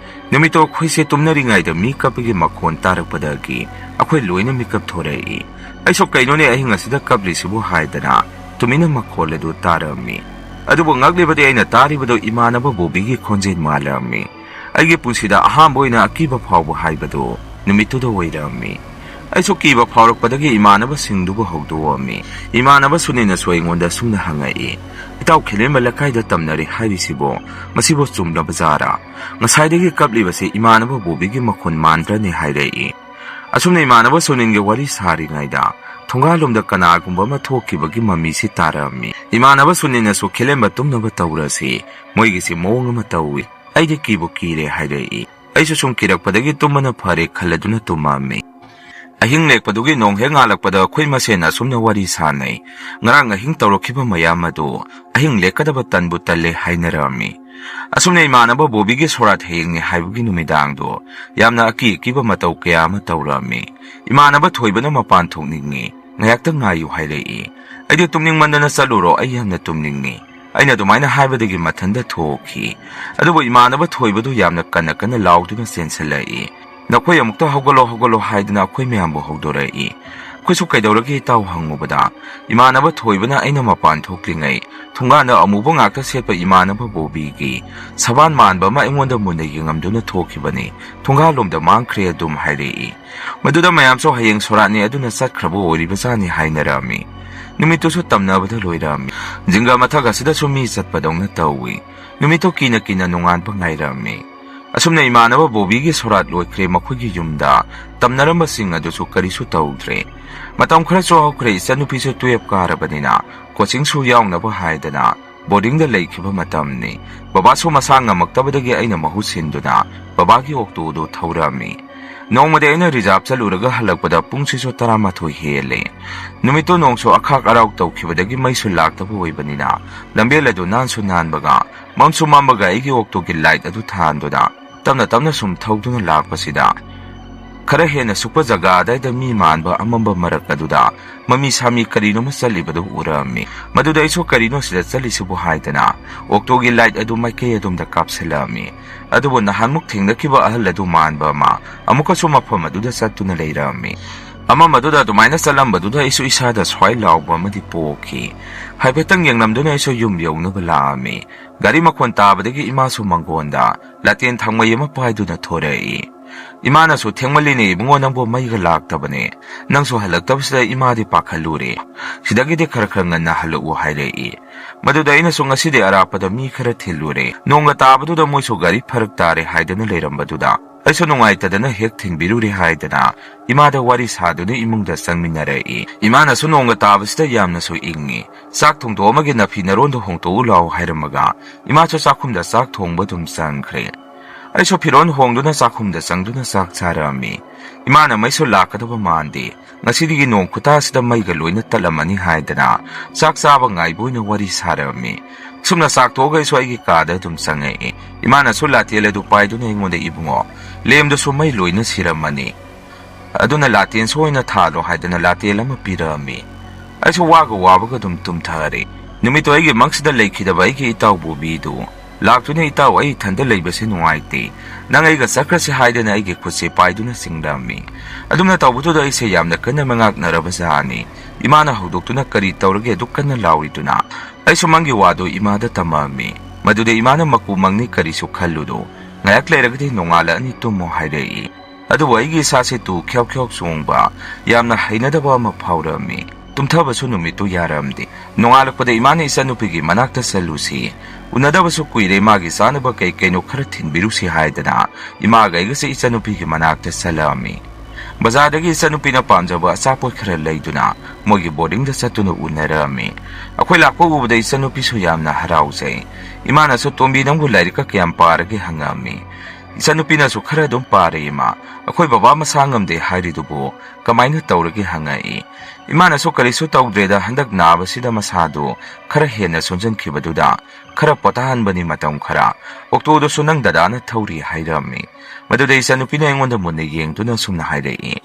ꯅꯨꯃꯤꯠꯇꯣ ꯑꯩꯈꯣꯏꯁꯦ ꯇꯨꯝꯅꯔꯤꯉꯩꯗ ꯃꯤ ꯀꯞꯄꯒꯤ ꯃꯈꯣꯟ ꯇꯥꯔꯛꯄꯗꯒꯤ ꯑꯩꯈꯣꯏ ꯂꯣꯏꯅ ꯃꯤꯀꯞ ꯊꯣꯔꯛꯏ꯫ ꯑꯩꯁꯨ "ꯀꯩꯅꯣꯅꯦ ꯑꯍꯤꯡ ꯑꯁꯤꯗ ꯀꯞꯂꯤꯁꯤꯕꯨ?" ꯍꯥꯏꯗꯅ ꯇꯨꯃꯤꯟꯅ ꯃꯈꯣꯜ ꯑꯗꯨ ꯇꯥꯔꯝꯃꯤ꯫ ꯑꯗꯨꯕꯨ ꯉꯛꯂꯤꯕꯗꯤ ꯑꯩꯅ ꯇꯥꯔꯤꯕꯗꯨ ꯏꯃꯥꯟꯅꯕ ꯕꯣꯕꯤꯒꯤ ꯈꯣꯟꯖꯦꯜ ꯃꯥꯜꯂꯝꯃꯤ꯫ ꯑꯩꯒꯤ ꯄꯨꯟꯁꯤꯗ ꯑꯍꯥꯟꯕ ꯑꯣꯏꯅ ꯑꯀꯤꯕ ꯐꯥꯎꯕ ꯍꯥꯏꯕꯗꯨ ꯅꯨꯃꯤꯠꯇꯨꯗ ꯑꯣꯏꯔꯝꯃꯤ꯫ ꯑꯩꯁꯨ ꯀꯤꯕ ꯐꯥꯎꯔꯛꯄꯗꯒꯤ ꯏꯃꯥꯟꯅꯕꯁꯤꯡꯗꯨꯕꯨ ꯍꯧꯗꯣꯛꯑꯝꯃꯤ꯫ ꯏꯃꯥꯟꯅꯕ ꯁꯨꯅꯤꯅꯁꯨ ꯑꯩꯉꯣꯟꯗ ꯑꯁꯨꯝꯅ ꯍꯪꯉꯛꯏ, "ꯏꯇꯥꯎ, ꯈꯦꯂꯦꯝꯕ ꯂꯩꯀꯥꯏꯗ ꯇꯝꯅꯔꯤ ꯍꯥꯏꯔꯤꯁꯤꯕꯨ, ꯃꯁꯤꯕꯨ ꯆꯨꯝꯂꯕ ꯖꯥꯔꯥ? ꯉꯁꯥꯏꯗꯒꯤ ꯀꯞꯂꯤꯕꯁꯤ ꯏꯃꯥꯟꯅꯕ ꯕꯣꯕꯤꯒꯤ ꯃꯈꯣꯟ ꯃꯥꯟꯗ꯭ꯔꯅꯦ?" ꯍꯥꯏꯔꯛꯏ꯫ ꯑꯁꯨꯝꯅ ꯏꯃꯥꯟꯅꯕ ꯁꯨꯅꯤꯟꯒ ꯋꯥꯔꯤ ꯁꯥꯔꯤꯉꯩꯗ ꯊꯣꯡꯒꯥꯜꯂꯣꯝꯗ ꯀꯅꯥꯒꯨꯝꯕ ꯑꯃ ꯊꯣꯛꯈꯤꯕꯒꯤ ꯃꯃꯤꯁꯤ ꯇꯥꯔꯝꯃꯤ꯫ ꯏꯃꯥꯟꯅꯕ ꯁꯨꯅꯤꯟꯅꯁꯨ "ꯈꯦꯂꯦꯝꯕ ꯇꯨꯝꯅꯕ ꯇꯧꯔꯁꯤ, ꯃꯣꯏꯒꯤꯁꯤ ꯃꯑꯣꯡ ꯑꯃ ꯇꯧꯏ, ꯑꯩꯗꯤ ꯀꯤꯕꯨ ꯀꯤꯔꯦ" ꯍꯥꯏꯔꯛꯏ꯫ ꯑꯩꯁꯨ ꯁꯨꯝ ꯀꯤꯔꯛꯄꯗꯒꯤ ꯇꯨꯝꯕꯅ ꯐꯔꯦ ꯈꯜꯂꯗꯨꯅ ꯇꯨꯝꯃꯝꯃꯤ꯫ ꯑꯍꯤꯡ ꯂꯦꯛꯄꯗꯨꯒꯤ ꯅꯣꯡ ꯍꯦꯛ ꯉꯥꯜꯂꯛꯄꯗ ꯑꯩꯈꯣꯏ ꯃꯁꯦꯟ ꯑꯁꯨꯝꯅ ꯋꯥꯔꯤ ꯁꯥꯟꯅꯩ꯫ ꯉꯔꯥꯡ ꯑꯍꯤꯡ ꯇꯧꯔꯛꯈꯤꯕ ꯃꯌꯥꯝ ꯑꯗꯨ ꯑꯍꯤꯡ ꯂꯦꯛꯀꯗꯕ ꯇꯟꯕꯨ ꯇꯜꯂꯦ ꯍꯥꯏꯅꯔꯝꯃꯤ꯫ ꯑꯁꯨꯝꯅ ꯏꯃꯥꯟꯅꯕ ꯕꯣꯕꯤꯒꯤ ꯁꯣꯔꯥꯠ ꯍꯌꯦꯡꯅꯤ ꯍꯥꯏꯕꯒꯤ ꯅꯨꯃꯤꯗꯥꯡꯗꯣ ꯌꯥꯝꯅ ꯑꯀꯤ ꯑꯀꯤꯕ ꯃꯇꯧ ꯀꯌꯥ ꯑꯃ ꯇꯧꯔꯝꯃꯤ꯫ ꯏꯃꯥꯟꯅꯕ ꯊꯣꯏꯕꯅ ꯃꯄꯥꯟ ꯊꯣꯛꯅꯤꯡꯉꯤ, ꯉꯥꯏꯍꯥꯛꯇꯪ ꯉꯥꯏꯌꯨ ꯍꯥꯏꯔꯛꯏ꯫ ꯑꯩꯗꯤ ꯇꯨꯝꯅꯤꯡꯃꯟꯗꯅ ꯆꯠꯂꯨꯔꯣ, ꯑꯩ ꯌꯥꯝꯅ ꯇꯨꯝꯅꯤꯡꯉꯤ꯫ ꯑꯩꯅ ꯑꯗꯨꯃꯥꯏꯅ ꯍꯥꯏꯕꯗꯒꯤ ꯃꯊꯟꯇ ꯊꯣꯛꯈꯤ꯫ ꯑꯗꯨꯕꯨ ꯏꯃꯥꯟꯅꯕ ꯊꯣꯏꯕꯗꯨ ꯌꯥꯝꯅ ꯀꯟꯅ ꯀꯟꯅ ꯂꯥꯎꯗꯨꯅ ꯆꯦꯟꯁꯤꯜꯂꯛꯏ꯫ "ꯅꯈꯣꯏ ꯑꯃꯨꯛꯇ ꯍꯧꯒꯠꯂꯣ, ꯍꯧꯒꯠꯂꯣ" ꯍꯥꯏꯗꯨꯅ ꯑꯩꯈꯣꯏ ꯃꯌꯥꯝꯕꯨ ꯍꯧꯗꯣꯔꯛꯏ꯫ ꯑꯩꯈꯣꯏꯁꯨ "ꯀꯩꯗꯧꯔꯒꯦ ꯏꯇꯥꯎ?" ꯍꯪꯉꯨꯕꯗ, ꯏꯃꯥꯟꯅꯕ ꯊꯣꯏꯕꯅ ꯑꯩꯅ ꯃꯄꯥꯟ ꯊꯣꯛꯂꯤꯉꯩ ꯊꯣꯡꯒꯥꯟꯗ ꯑꯃꯨꯕ ꯉꯥꯛꯇ ꯁꯦꯠꯄ ꯏꯃꯥꯟꯅꯕ ꯕꯣꯕꯤꯒꯤ ꯁꯕꯥꯟ ꯃꯥꯟꯕ ꯑꯃ ꯑꯩꯉꯣꯟꯗ ꯃꯨꯟꯅ ꯌꯦꯡꯉꯝꯗꯨꯅ ꯊꯣꯛꯈꯤꯕꯅꯤ, ꯊꯣꯡꯒꯥꯜꯂꯣꯝꯗ ꯃꯥꯡꯈ꯭ꯔꯦ ꯑꯗꯨꯝ ꯍꯥꯏꯔꯛꯏ꯫ ꯃꯗꯨꯗ ꯃꯌꯥꯝꯁꯨ ꯍꯌꯦꯡ ꯁꯣꯔꯥꯠꯅꯤ ꯑꯗꯨꯅ ꯆꯠꯈ꯭ꯔꯕ ꯑꯣꯏꯔꯤꯕꯖꯥꯠꯅꯤ ꯍꯥꯏꯅꯔꯝꯃꯤ꯫ ꯅꯨꯃꯤꯠꯇꯨꯁꯨ ꯇꯝꯅꯕꯗ ꯂꯣꯏꯔꯝꯃꯤ꯫ ꯖꯤꯡꯒ ꯃꯊꯛ ꯑꯁꯤꯗꯁꯨ ꯃꯤ ꯆꯠꯄꯗꯧꯅ ꯇꯧꯏ꯫ ꯅꯨꯃꯤꯠꯇꯨ ꯀꯤꯅ ꯀꯤꯅ ꯅꯣꯡꯉꯥꯟꯕ ꯉꯥꯏꯔꯝꯃꯤ꯫ ꯑꯁꯨꯝꯅ ꯏꯃꯥꯟꯅꯕ ꯕꯣꯕꯤꯒꯤ ꯁꯣꯔꯥꯠ ꯂꯣꯏꯈ꯭ꯔꯦ, ꯃꯈꯣꯏꯒꯤ ꯌꯨꯝꯗ ꯇꯝꯅꯔꯝꯕꯁꯤꯡ ꯑꯗꯨꯁꯨ ꯀꯔꯤꯁꯨ ꯇꯧꯗ꯭ꯔꯦ꯫ ꯃꯇꯝ ꯈꯔꯁꯨ ꯍꯧꯈ꯭ꯔꯦ, ꯏꯆꯟꯅꯨꯄꯤꯁꯨ ꯇꯨꯌꯦꯞ ꯀꯥꯔꯕꯅꯤꯅ ꯀꯣꯆꯤꯡꯁꯨ ꯌꯥꯎꯅꯕ ꯍꯥꯏꯗꯅ ꯕꯣꯔꯗꯤꯡꯗ ꯂꯩꯈꯤꯕ ꯃꯇꯝꯅꯤ꯫ ꯕꯕꯥꯁꯨ ꯃꯁꯥ ꯉꯝꯃꯛꯇꯕꯗꯒꯤ ꯑꯩꯅ ꯃꯍꯨꯠ ꯁꯤꯟꯗꯨꯅ ꯕꯕꯥꯒꯤ ꯑꯣꯛꯇꯣꯗꯨ ꯊꯧꯔꯝꯃꯤ꯫ ꯅꯣꯡꯃꯗꯤ ꯑꯩꯅ ꯔꯤꯖꯥꯔꯚ ꯆꯠꯂꯨꯔꯒ ꯍꯜꯂꯛꯄꯗ ꯄꯨꯡꯁꯤꯁꯨ ꯇꯔꯥꯃꯥꯊꯣꯏ ꯍꯦꯜꯂꯦ꯫ ꯅꯨꯃꯤꯠꯇꯨ ꯅꯣꯡꯁꯨ ꯑꯈꯥꯛ ꯑꯔꯥꯎ ꯇꯧꯈꯤꯕꯗꯒꯤ ꯃꯩꯁꯨ ꯂꯥꯛꯇꯕ ꯑꯣꯏꯕꯅꯤꯅ ꯂꯝꯕꯦꯜ ꯑꯗꯨ ꯅꯥꯟꯁꯨ ꯅꯥꯟꯕꯒ ꯃꯝꯁꯨ ꯃꯝꯕꯒ ꯑꯩꯒꯤ ꯑꯣꯛꯇꯣꯒꯤ ꯂꯥꯏꯠ ꯑꯗꯨ ꯊꯥꯟꯗꯨꯅ ꯇꯞꯅ ꯇꯞꯅ ꯁꯨꯝ ꯊꯧꯗꯨꯅ ꯂꯥꯛꯄꯁꯤꯗ ꯈꯔ ꯍꯦꯟꯅ ꯁꯨꯛꯄ ꯖꯒꯥ ꯑꯗꯥꯏꯗ ꯃꯤ ꯃꯥꯟꯕ ꯑꯃꯝꯕ ꯃꯔꯛ ꯑꯗꯨꯗ ꯃꯃꯤ ꯁꯥꯃꯤ ꯀꯔꯤꯅꯣꯃ ꯆꯠꯂꯤꯕꯗꯨ ꯎꯔꯛꯑꯝꯃꯤ꯫ ꯃꯗꯨꯗ ꯑꯩꯁꯨ "ꯀꯔꯤꯅꯣ ꯁꯤꯗ ꯆꯠꯂꯤꯁꯤꯕꯨ?" ꯍꯥꯏꯗꯅ ꯑꯣꯛꯇꯣꯒꯤ ꯂꯥꯏꯠ ꯑꯗꯨ ꯃꯥꯏꯀꯩ ꯑꯗꯣꯝꯗ ꯀꯥꯞꯁꯤꯜꯂꯛꯑꯝꯃꯤ꯫ ꯑꯗꯨꯕꯨ ꯅꯍꯥꯟꯃꯨꯛ ꯊꯦꯡꯅꯈꯤꯕ ꯑꯍꯜ ꯑꯗꯨ ꯃꯥꯟꯕ ꯑꯃ ꯑꯃꯨꯛꯀꯁꯨ ꯃꯐꯝ ꯑꯗꯨꯗ ꯆꯠꯇꯨꯅ ꯂꯩꯔꯛꯑꯝꯃꯤ꯫ ꯑꯃꯝꯕꯗꯨꯗ ꯑꯗꯨꯃꯥꯏꯅ ꯆꯠꯂꯝꯕꯗꯨꯗ ꯑꯩꯁꯨ ꯏꯁꯥꯗ ꯁ꯭ꯋꯥꯏ ꯂꯥꯎꯕ ꯑꯃꯗꯤ ꯄꯣꯛꯈꯤ꯫ ꯍꯥꯏꯐꯦꯠꯇꯪ ꯌꯦꯡꯂꯝꯗꯨꯅ ꯑꯩꯁꯨ ꯌꯨꯝ ꯌꯧꯅꯕ ꯂꯥꯛꯑꯝꯃꯤ꯫ ꯒꯥꯔꯤ ꯃꯈꯣꯟ ꯇꯥꯕꯗꯒꯤ ꯏꯃꯥꯁꯨ ꯃꯪꯒꯣꯟꯗ ꯂꯥꯇꯦꯟ ꯊꯥꯡꯃꯩ ꯑꯃ ꯄꯥꯏꯗꯨꯅ ꯊꯣꯔꯛꯏ꯫ ꯏꯃꯥꯅꯁꯨ, "ꯊꯦꯡꯃꯜꯂꯤꯅꯦ ꯏꯕꯨꯡꯉꯣ, ꯅꯪꯕꯨ ꯃꯩꯒ ꯂꯥꯛꯇꯕꯅꯦ꯫ ꯅꯪꯁꯨ ꯍꯜꯂꯛꯇꯕꯁꯤꯗ ꯏꯃꯥꯗꯤ ꯄꯥꯈꯠꯂꯨꯔꯦ꯫ ꯁꯤꯗꯒꯤꯗꯤ ꯈꯔ ꯈꯔ ꯉꯟꯅ ꯍꯜꯂꯛꯎ" ꯍꯥꯏꯔꯛꯏ꯫ ꯃꯗꯨꯗ ꯑꯩꯅꯁꯨ, "ꯉꯁꯤꯗꯤ ꯑꯔꯥꯞꯄꯗ ꯃꯤ ꯈꯔ ꯊꯤꯜꯂꯨꯔꯦ꯫ ꯅꯣꯡꯒ ꯇꯥꯕꯗꯨꯗ ꯃꯣꯏꯁꯨ ꯒꯥꯔꯤ ꯐꯔꯛ ꯇꯥꯔꯦ" ꯍꯥꯏꯗꯅ ꯂꯩꯔꯝꯕꯗꯨꯗ ꯑꯩꯁꯨ ꯅꯨꯡꯉꯥꯏꯇꯗꯅ ꯍꯦꯛ ꯊꯤꯟꯕꯤꯔꯨꯔꯦ ꯍꯥꯏꯗꯅ ꯏꯃꯥꯗ ꯋꯥꯔꯤ ꯁꯥꯗꯨꯅ ꯏꯃꯨꯡꯗ ꯆꯪꯃꯤꯟꯅꯔꯛꯏ꯫ ꯏꯃꯥꯅꯁꯨ ꯅꯣꯡꯒ ꯇꯥꯕꯁꯤꯗ ꯌꯥꯝꯅꯁꯨ ꯏꯪꯉꯤ꯫ "ꯆꯥꯛ ꯊꯣꯡꯗꯣꯛꯑꯝꯃꯒꯦ, ꯅꯐꯤ ꯅꯔꯣꯟꯗꯣ ꯍꯣꯡꯗꯣꯛꯎ ꯂꯥꯎ" ꯍꯥꯏꯔꯝꯃꯒ ꯏꯃꯥꯁꯨ ꯆꯥꯛꯈꯨꯝꯗ ꯆꯥꯛ ꯊꯣꯡꯕ ꯑꯗꯨꯝ ꯆꯪꯈ꯭ꯔꯦ꯫ ꯑꯩꯁꯨ ꯐꯤꯔꯣꯜ ꯍꯣꯡꯗꯨꯅ ꯆꯥꯛꯈꯨꯝꯗ ꯆꯪꯗꯨꯅ ꯆꯥꯛ ꯆꯥꯔꯛꯑꯝꯃꯤ꯫ ꯏꯃꯥꯅ ꯃꯩꯁꯨ ꯂꯥꯛꯀꯗꯕ ꯃꯥꯟꯗꯦ, ꯉꯁꯤꯗꯒꯤ ꯅꯣꯡ ꯈꯨꯇꯥꯁꯤꯗ ꯃꯩꯒ ꯂꯣꯏꯅ ꯇꯠꯂꯝꯃꯅꯤ ꯍꯥꯏꯗꯅ ꯆꯥꯛ ꯆꯥꯕ ꯉꯥꯏꯕ ꯑꯣꯏꯅ ꯋꯥꯔꯤ ꯁꯥꯔꯛꯑꯝꯃꯤ꯫ ꯁꯨꯝꯅ ꯆꯥꯛ ꯇꯣꯛꯑꯒ ꯑꯩꯁꯨ ꯑꯩꯒꯤ ꯀꯥꯗ ꯑꯗꯨꯝ ꯆꯪꯉꯛꯏ꯫ ꯏꯃꯥꯅꯁꯨ ꯂꯥꯇꯦꯜ ꯑꯗꯨ ꯄꯥꯏꯗꯨꯅ ꯑꯩꯉꯣꯟꯗ, "ꯏꯕꯨꯡꯉꯣ, ꯂꯦꯝꯗꯨꯁꯨ ꯃꯩ ꯂꯣꯏꯅ ꯁꯤꯔꯝꯃꯅꯤ, ꯑꯗꯨꯅ ꯂꯥꯇꯦꯟꯁꯨ ꯑꯣꯏꯅ ꯊꯥꯜꯂꯣ" ꯍꯥꯏꯗꯅ ꯂꯥꯇꯦꯜ ꯑꯃ ꯄꯤꯔꯛꯑꯝꯃꯤ꯫ ꯑꯩꯁꯨ ꯋꯥꯒ ꯋꯥꯕꯒ ꯑꯗꯨꯝ ꯇꯨꯝꯊꯔꯦ꯫ ꯅꯨꯃꯤꯠꯇꯣ ꯑꯩꯒꯤ ꯃꯪꯁꯤꯗ ꯂꯩꯈꯤꯗꯕ ꯑꯩꯒꯤ ꯏꯇꯥꯎ ꯕꯣꯕꯤꯗꯨ ꯂꯥꯛꯇꯨꯅ, "ꯏꯇꯥꯎ, ꯑꯩ ꯏꯊꯟꯗ ꯂꯩꯕꯁꯦ ꯅꯨꯡꯉꯥꯏꯇꯦ, ꯅꯪ ꯑꯩꯒ ꯆꯠꯈ꯭ꯔꯁꯤ" ꯍꯥꯏꯗꯅ ꯑꯩꯒꯤ ꯈꯨꯠꯁꯦ ꯄꯥꯏꯗꯨꯅ ꯆꯤꯡꯂꯝꯃꯤ꯫ ꯑꯗꯨꯝꯅ ꯇꯧꯕꯗꯨꯗ ꯑꯩꯁꯦ ꯌꯥꯝꯅ ꯀꯟꯅ ꯃꯉꯥꯛꯅꯔꯕ ꯖꯥꯠꯅꯤ꯫ ꯏꯃꯥꯅ ꯍꯧꯗꯣꯛꯇꯨꯅ, "ꯀꯔꯤ ꯇꯧꯔꯒꯦ ꯑꯗꯨꯛ ꯀꯟꯅ ꯂꯥꯎꯔꯤꯗꯨꯅ?" ꯑꯩꯁꯨ ꯃꯪꯒꯤ ꯋꯥꯗꯨ ꯏꯃꯥꯗ ꯇꯝꯃꯛꯑꯝꯃꯤ꯫ ꯃꯗꯨꯗ ꯏꯃꯥꯅ, "ꯃꯀꯨ ꯃꯪꯅꯤ, ꯀꯔꯤꯁꯨ ꯈꯜꯂꯨꯅꯨ, ꯉꯥꯏꯍꯥꯛ ꯂꯩꯔꯒꯗꯤ ꯅꯣꯡꯉꯥꯜꯂꯛꯑꯅꯤ, ꯇꯨꯝꯃꯣ" ꯍꯥꯏꯔꯛꯏ꯫ ꯑꯗꯨꯕꯨ ꯑꯩꯒꯤ ꯏꯁꯥꯁꯦ ꯇꯨ ꯈ꯭ꯌꯥꯎ ꯈ꯭ꯌꯥꯎ ꯆꯣꯡꯕ, ꯌꯥꯝꯅ ꯍꯩꯅꯗꯕ ꯑꯃ ꯐꯥꯎꯔꯛꯑꯝꯃꯤ꯫ ꯇꯨꯝꯊꯕꯁꯨ ꯅꯨꯃꯤꯠꯇꯨ ꯌꯥꯔꯝꯗꯦ꯫ ꯅꯣꯡꯉꯥꯜꯂꯛꯄꯗ ꯏꯃꯥꯅ ꯏꯆꯟꯅꯨꯄꯤꯒꯤ ꯃꯅꯥꯛꯇ ꯆꯠꯂꯨꯁꯤ, ꯎꯅꯗꯕꯁꯨ ꯀꯨꯏꯔꯦ, ꯃꯥꯒꯤ ꯆꯥꯅꯕ ꯀꯩ ꯀꯩꯅꯣ ꯈꯔ ꯊꯤꯟꯕꯤꯔꯨꯁꯤ ꯍꯥꯏꯗꯅ ꯏꯃꯥꯒ ꯑꯩꯒꯁꯦ ꯏꯆꯟꯅꯨꯄꯤꯒꯤ ꯃꯅꯥꯛꯇ ꯆꯠꯂꯛꯑꯝꯃꯤ꯫ ꯕꯖꯥꯔꯗꯒꯤ ꯏꯆꯟꯅꯨꯄꯤꯅ ꯄꯥꯝꯖꯕ ꯑꯆꯥꯄꯣꯠ ꯈꯔ ꯂꯩꯗꯨꯅ ꯃꯣꯏꯒꯤ ꯕꯣꯔꯗꯤꯡꯗ ꯆꯠꯇꯨꯅ ꯎꯅꯔꯛꯑꯝꯃꯤ꯫ ꯑꯩꯈꯣꯏ ꯂꯥꯛꯄ ꯎꯕꯗ ꯏꯆꯟꯅꯨꯄꯤꯁꯨ ꯌꯥꯝꯅ ꯍꯔꯥꯎꯖꯩ꯫ ꯏꯃꯥꯅꯁꯨ, "ꯇꯣꯝꯕꯤ, ꯅꯪꯕꯨ ꯂꯥꯏꯔꯤꯛꯀ ꯀꯌꯥꯝ ꯄꯥꯔꯒꯦ?" ꯍꯪꯉꯛꯑꯝꯃꯤ꯫ "ꯏꯆꯟꯅꯨꯄꯤꯅꯁꯨ ꯈꯔ ꯑꯗꯨꯝ ꯄꯥꯔꯦ ꯏꯃꯥ, ꯑꯩꯈꯣꯏ ꯕꯕꯥ ꯃꯁꯥ ꯉꯝꯗꯦ ꯍꯥꯏꯔꯤꯗꯨꯕꯨ ꯀꯃꯥꯏꯅ ꯇꯧꯔꯒꯦ?" ꯍꯪꯉꯛꯏ꯫ ꯏꯃꯥꯅꯁꯨ, "ꯀꯔꯤꯁꯨ ꯇꯧꯗ꯭ꯔꯦꯗ, ꯍꯟꯗꯛ ꯅꯥꯕꯁꯤꯗ ꯃꯁꯥꯗꯨ ꯈꯔ ꯍꯦꯟꯅ ꯁꯣꯟꯖꯟꯈꯤꯕꯗꯨꯗ ꯈꯔ ꯄꯣꯊꯥꯍꯟꯕꯅꯤ ꯃꯇꯝ ꯈꯔ꯫ ꯑꯣꯛꯇꯣꯗꯨꯁꯨ ꯅꯪ ꯗꯗꯥꯅ ꯊꯧꯔꯤ ꯍꯥꯏꯔꯝꯃꯤ꯫" ꯃꯗꯨꯗ ꯏꯆꯟꯅꯨꯄꯤꯅ ꯑꯩꯉꯣꯟꯗ ꯃꯨꯟꯅ ꯌꯦꯡꯗꯨꯅ ꯑꯁꯨꯝꯅ ꯍꯥꯏꯔꯛꯏ,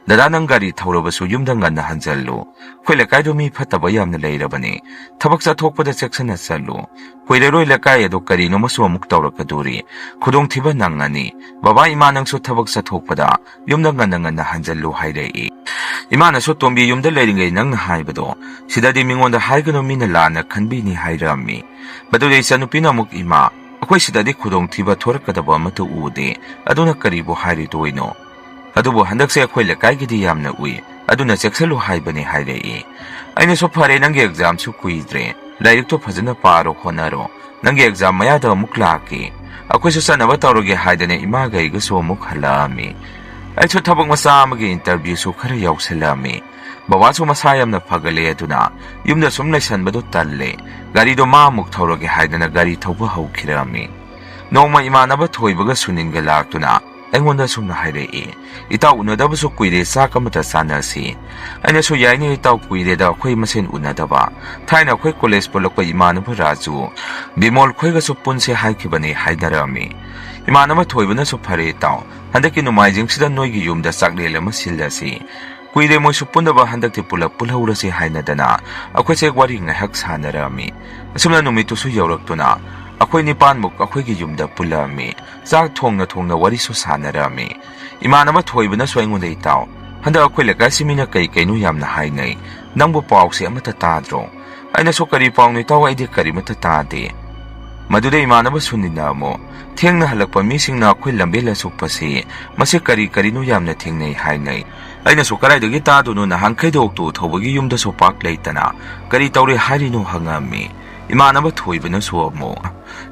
"ꯗꯗꯥ, ꯅꯪ ꯒꯥꯔꯤ ꯊꯧꯔꯕꯁꯨ ꯌꯨꯝꯗ ꯉꯟꯅ ꯍꯟꯖꯜꯂꯨ꯫ ꯑꯩꯈꯣꯏ ꯂꯩꯀꯥꯏꯗꯣ ꯃꯤ ꯐꯠꯇꯕ ꯌꯥꯝꯅ ꯂꯩꯔꯕꯅꯤ꯫ ꯊꯕꯛ ꯆꯠꯊꯣꯛꯄꯗ ꯆꯦꯛꯁꯤꯟꯅ ꯆꯠꯂꯨ꯫ ꯀꯨꯏꯔꯔꯣꯏ ꯂꯩꯀꯥꯏ ꯑꯗꯨ ꯀꯔꯤꯅꯣ ꯑꯃꯁꯨ ꯑꯃꯨꯛ ꯇꯧꯔꯛꯀꯗꯣꯔꯤ꯫ ꯈꯨꯗꯣꯡꯊꯤꯕ ꯅꯪꯉꯅꯤ꯫ ꯕꯕꯥ ꯏꯃꯥ ꯅꯪꯁꯨ ꯊꯕꯛ ꯆꯠꯊꯣꯛꯄꯗ ꯌꯨꯝꯗ ꯉꯟꯅ ꯉꯟꯅ ꯍꯟꯖꯜꯂꯨ" ꯍꯥꯏꯔꯛꯏ꯫ ꯏꯃꯥꯅꯁꯨ, "ꯇꯣꯝꯕꯤ, ꯌꯨꯝꯗ ꯂꯩꯔꯤꯉꯩ ꯅꯪꯅ ꯍꯥꯏꯕꯗꯣ ꯁꯤꯗꯗꯤ ꯃꯤꯉꯣꯟꯗ ꯍꯥꯏꯒꯅꯨ, ꯃꯤꯅ ꯂꯥꯟꯅ ꯈꯟꯕꯤꯅꯤ" ꯍꯥꯏꯔꯝꯃꯤ꯫ ꯃꯗꯨꯗ ꯏꯆꯟꯅꯨꯄꯤꯅ ꯑꯃꯨꯛ, "ꯏꯃꯥ, ꯑꯩꯈꯣꯏ ꯁꯤꯗꯗꯤ ꯈꯨꯗꯣꯡꯊꯤꯕ ꯊꯣꯔꯛꯀꯗꯕ ꯑꯃꯠꯇ ꯎꯗꯦ, ꯑꯗꯨꯅ ꯀꯔꯤꯕꯨ ꯍꯥꯏꯔꯨꯗꯣꯏꯅꯣ? ꯑꯗꯨꯕꯨ ꯍꯟꯗꯛꯁꯦ ꯑꯩꯈꯣꯏ ꯂꯩꯀꯥꯏꯒꯤꯗꯤ ꯌꯥꯝꯅ ꯎꯏ, ꯑꯗꯨꯅ ꯆꯦꯛꯁꯤꯜꯂꯨ ꯍꯥꯏꯕꯅꯤ" ꯍꯥꯏꯔꯛꯏ꯫ ꯑꯩꯅꯁꯨ, "ꯐꯔꯦ, ꯅꯪꯒꯤ ꯑꯦꯛꯖꯥꯝꯁꯨ ꯀꯨꯏꯗ꯭ꯔꯦ, ꯂꯥꯏꯔꯤꯛꯇꯣ ꯐꯖꯅ ꯄꯥꯔꯣ, ꯍꯣꯠꯅꯔꯣ, ꯅꯪꯒꯤ ꯑꯦꯛꯖꯥꯝ ꯃꯌꯥꯗ ꯑꯃꯨꯛ ꯂꯥꯛꯀꯦ, ꯑꯩꯈꯣꯏꯁꯨ ꯆꯠꯅꯕ ꯇꯧꯔꯒꯦ" ꯍꯥꯏꯗꯅ ꯏꯃꯥꯒ ꯑꯩꯒꯁꯨ ꯑꯃꯨꯛ ꯍꯜꯂꯛꯑꯝꯃꯤ꯫ ꯑꯩꯁꯨ ꯊꯕꯛ ꯃꯆꯥ ꯑꯃꯒꯤ ꯏꯟꯇꯔꯚ꯭ꯌꯨꯁꯨ ꯈꯔ ꯌꯥꯎꯁꯜꯂꯛꯑꯝꯃꯤ꯫ ꯕꯕꯥꯁꯨ ꯃꯁꯥ ꯌꯥꯝꯅ ꯐꯒꯠꯂꯦ, ꯑꯗꯨꯅ ꯌꯨꯝꯗ ꯁꯨꯝ ꯂꯩꯁꯟꯕꯗꯣ ꯇꯜꯂꯦ꯫ ꯒꯥꯔꯤꯗꯣ ꯃꯥ ꯑꯃꯨꯛ ꯊꯧꯔꯒꯦ ꯍꯥꯏꯗꯅ ꯒꯥꯔꯤ ꯊꯧꯕ ꯍꯧꯈꯤꯔꯝꯃꯤ꯫ ꯅꯣꯡꯃ ꯏꯃꯥꯟꯅꯕ ꯊꯣꯏꯕꯒ ꯁꯨꯅꯤꯟꯒ ꯂꯥꯛꯇꯨꯅ ꯑꯩꯉꯣꯟꯗ ꯁꯨꯝꯅ ꯍꯥꯏꯔꯛꯏ, "ꯏꯇꯥꯎ, ꯎꯅꯗꯕꯁꯨ ꯀꯨꯏꯔꯦ, ꯆꯥꯛ ꯑꯃꯇ ꯆꯥꯅꯁꯤ꯫" ꯑꯩꯅꯁꯨ, "ꯌꯥꯏꯅꯦ ꯏꯇꯥꯎ, ꯀꯨꯏꯔꯦꯗ ꯑꯩꯈꯣꯏ ꯃꯁꯦꯟ ꯎꯅꯗꯕ꯫ ꯊꯥꯏꯅ ꯑꯩꯈꯣꯏ ꯀꯣꯂꯦꯖ ꯄꯨꯜꯂꯛꯄ ꯏꯃꯥꯟꯅꯕ ꯔꯥꯖꯨ, ꯕꯤꯃꯣꯜ ꯈꯣꯏꯒꯁꯨ ꯄꯨꯟꯁꯦ ꯍꯥꯏꯈꯤꯕꯅꯦ" ꯍꯥꯏꯅꯔꯝꯃꯤ꯫ ꯏꯃꯥꯟꯅꯕ ꯊꯣꯏꯕꯅꯁꯨ, "ꯐꯔꯦ ꯏꯇꯥꯎ, ꯍꯟꯗꯛꯀꯤ ꯅꯣꯡꯃꯥꯏꯖꯤꯡꯁꯤꯗ ꯅꯣꯏꯒꯤ ꯌꯨꯝꯗ ꯆꯥꯛꯂꯦꯟ ꯑꯃ ꯁꯤꯜꯂꯁꯤ꯫ ꯀꯨꯏꯔꯦ ꯃꯣꯏꯁꯨ ꯄꯨꯟꯗꯕ, ꯍꯟꯗꯛꯇꯤ ꯄꯨꯂꯞ ꯄꯨꯜꯍꯧꯔꯁꯤ" ꯍꯥꯏꯅꯗꯅ ꯑꯩꯈꯣꯏꯁꯦ ꯋꯥꯔꯤ ꯉꯥꯏꯍꯥꯛ ꯁꯥꯟꯅꯔꯛꯑꯝꯃꯤ꯫ ꯑꯁꯨꯝꯅ ꯅꯨꯃꯤꯠꯇꯨꯁꯨ ꯌꯧꯔꯛꯇꯨꯅ ꯑꯩꯈꯣꯏ ꯅꯤꯄꯥꯟꯃꯨꯛ ꯑꯩꯈꯣꯏꯒꯤ ꯌꯨꯝꯗ ꯄꯨꯜꯂꯛꯑꯝꯃꯤ꯫ ꯆꯥꯛ ꯊꯣꯡꯅ ꯊꯣꯡꯅ ꯋꯥꯔꯤꯁꯨ ꯁꯥꯟꯅꯔꯛꯑꯝꯃꯤ꯫ ꯏꯃꯥꯟꯅꯕ ꯊꯣꯏꯕꯅꯁꯨ ꯑꯩꯉꯣꯟꯗ, "ꯏꯇꯥꯎ, ꯍꯟꯗꯛ ꯑꯩꯈꯣꯏ ꯂꯩꯀꯥꯏꯁꯤ ꯃꯤꯅ ꯀꯩ ꯀꯩꯅꯣ ꯌꯥꯝꯅ ꯍꯥꯏꯅꯩ, ꯅꯪꯕꯨ ꯄꯥꯎꯁꯦ ꯑꯃꯠꯇ ꯇꯥꯗ꯭ꯔꯣ?" ꯑꯩꯅꯁꯨ, "ꯀꯔꯤ ꯄꯥꯎꯅꯣ ꯏꯇꯥꯎ, ꯑꯩꯗꯤ ꯀꯔꯤꯃꯠꯇ ꯇꯥꯗꯦ꯫" ꯃꯗꯨꯗ ꯏꯃꯥꯟꯅꯕ ꯁꯨꯅꯤꯟꯅ ꯑꯃꯨꯛ, "ꯊꯦꯡꯅ ꯍꯜꯂꯛꯄ ꯃꯤꯁꯤꯡꯅ ꯑꯩꯈꯣꯏ ꯂꯝꯕꯦꯜ ꯑꯁꯨꯛꯄꯁꯤ ꯃꯁꯤ ꯀꯔꯤ ꯀꯔꯤꯅꯣ ꯌꯥꯝꯅ ꯊꯦꯡꯅꯩ ꯍꯥꯏꯅꯩ꯫" ꯑꯩꯅꯁꯨ, "ꯀꯗꯥꯏꯗꯒꯤ ꯇꯥꯗꯣꯏꯅꯣ, ꯅꯍꯥꯟꯈꯩꯗ ꯑꯣꯛꯇꯣ ꯊꯧꯕꯒꯤ ꯌꯨꯝꯗꯁꯨ ꯄꯥꯛ ꯂꯩꯇꯅ ꯀꯔꯤ ꯇꯧꯔꯦ ꯍꯥꯏꯔꯤꯅꯣ?" ꯍꯪꯉꯝꯃꯤ꯫ ꯏꯃꯥꯟꯅꯕ ꯊꯣꯏꯕꯅꯁꯨ ꯑꯃꯨꯛ,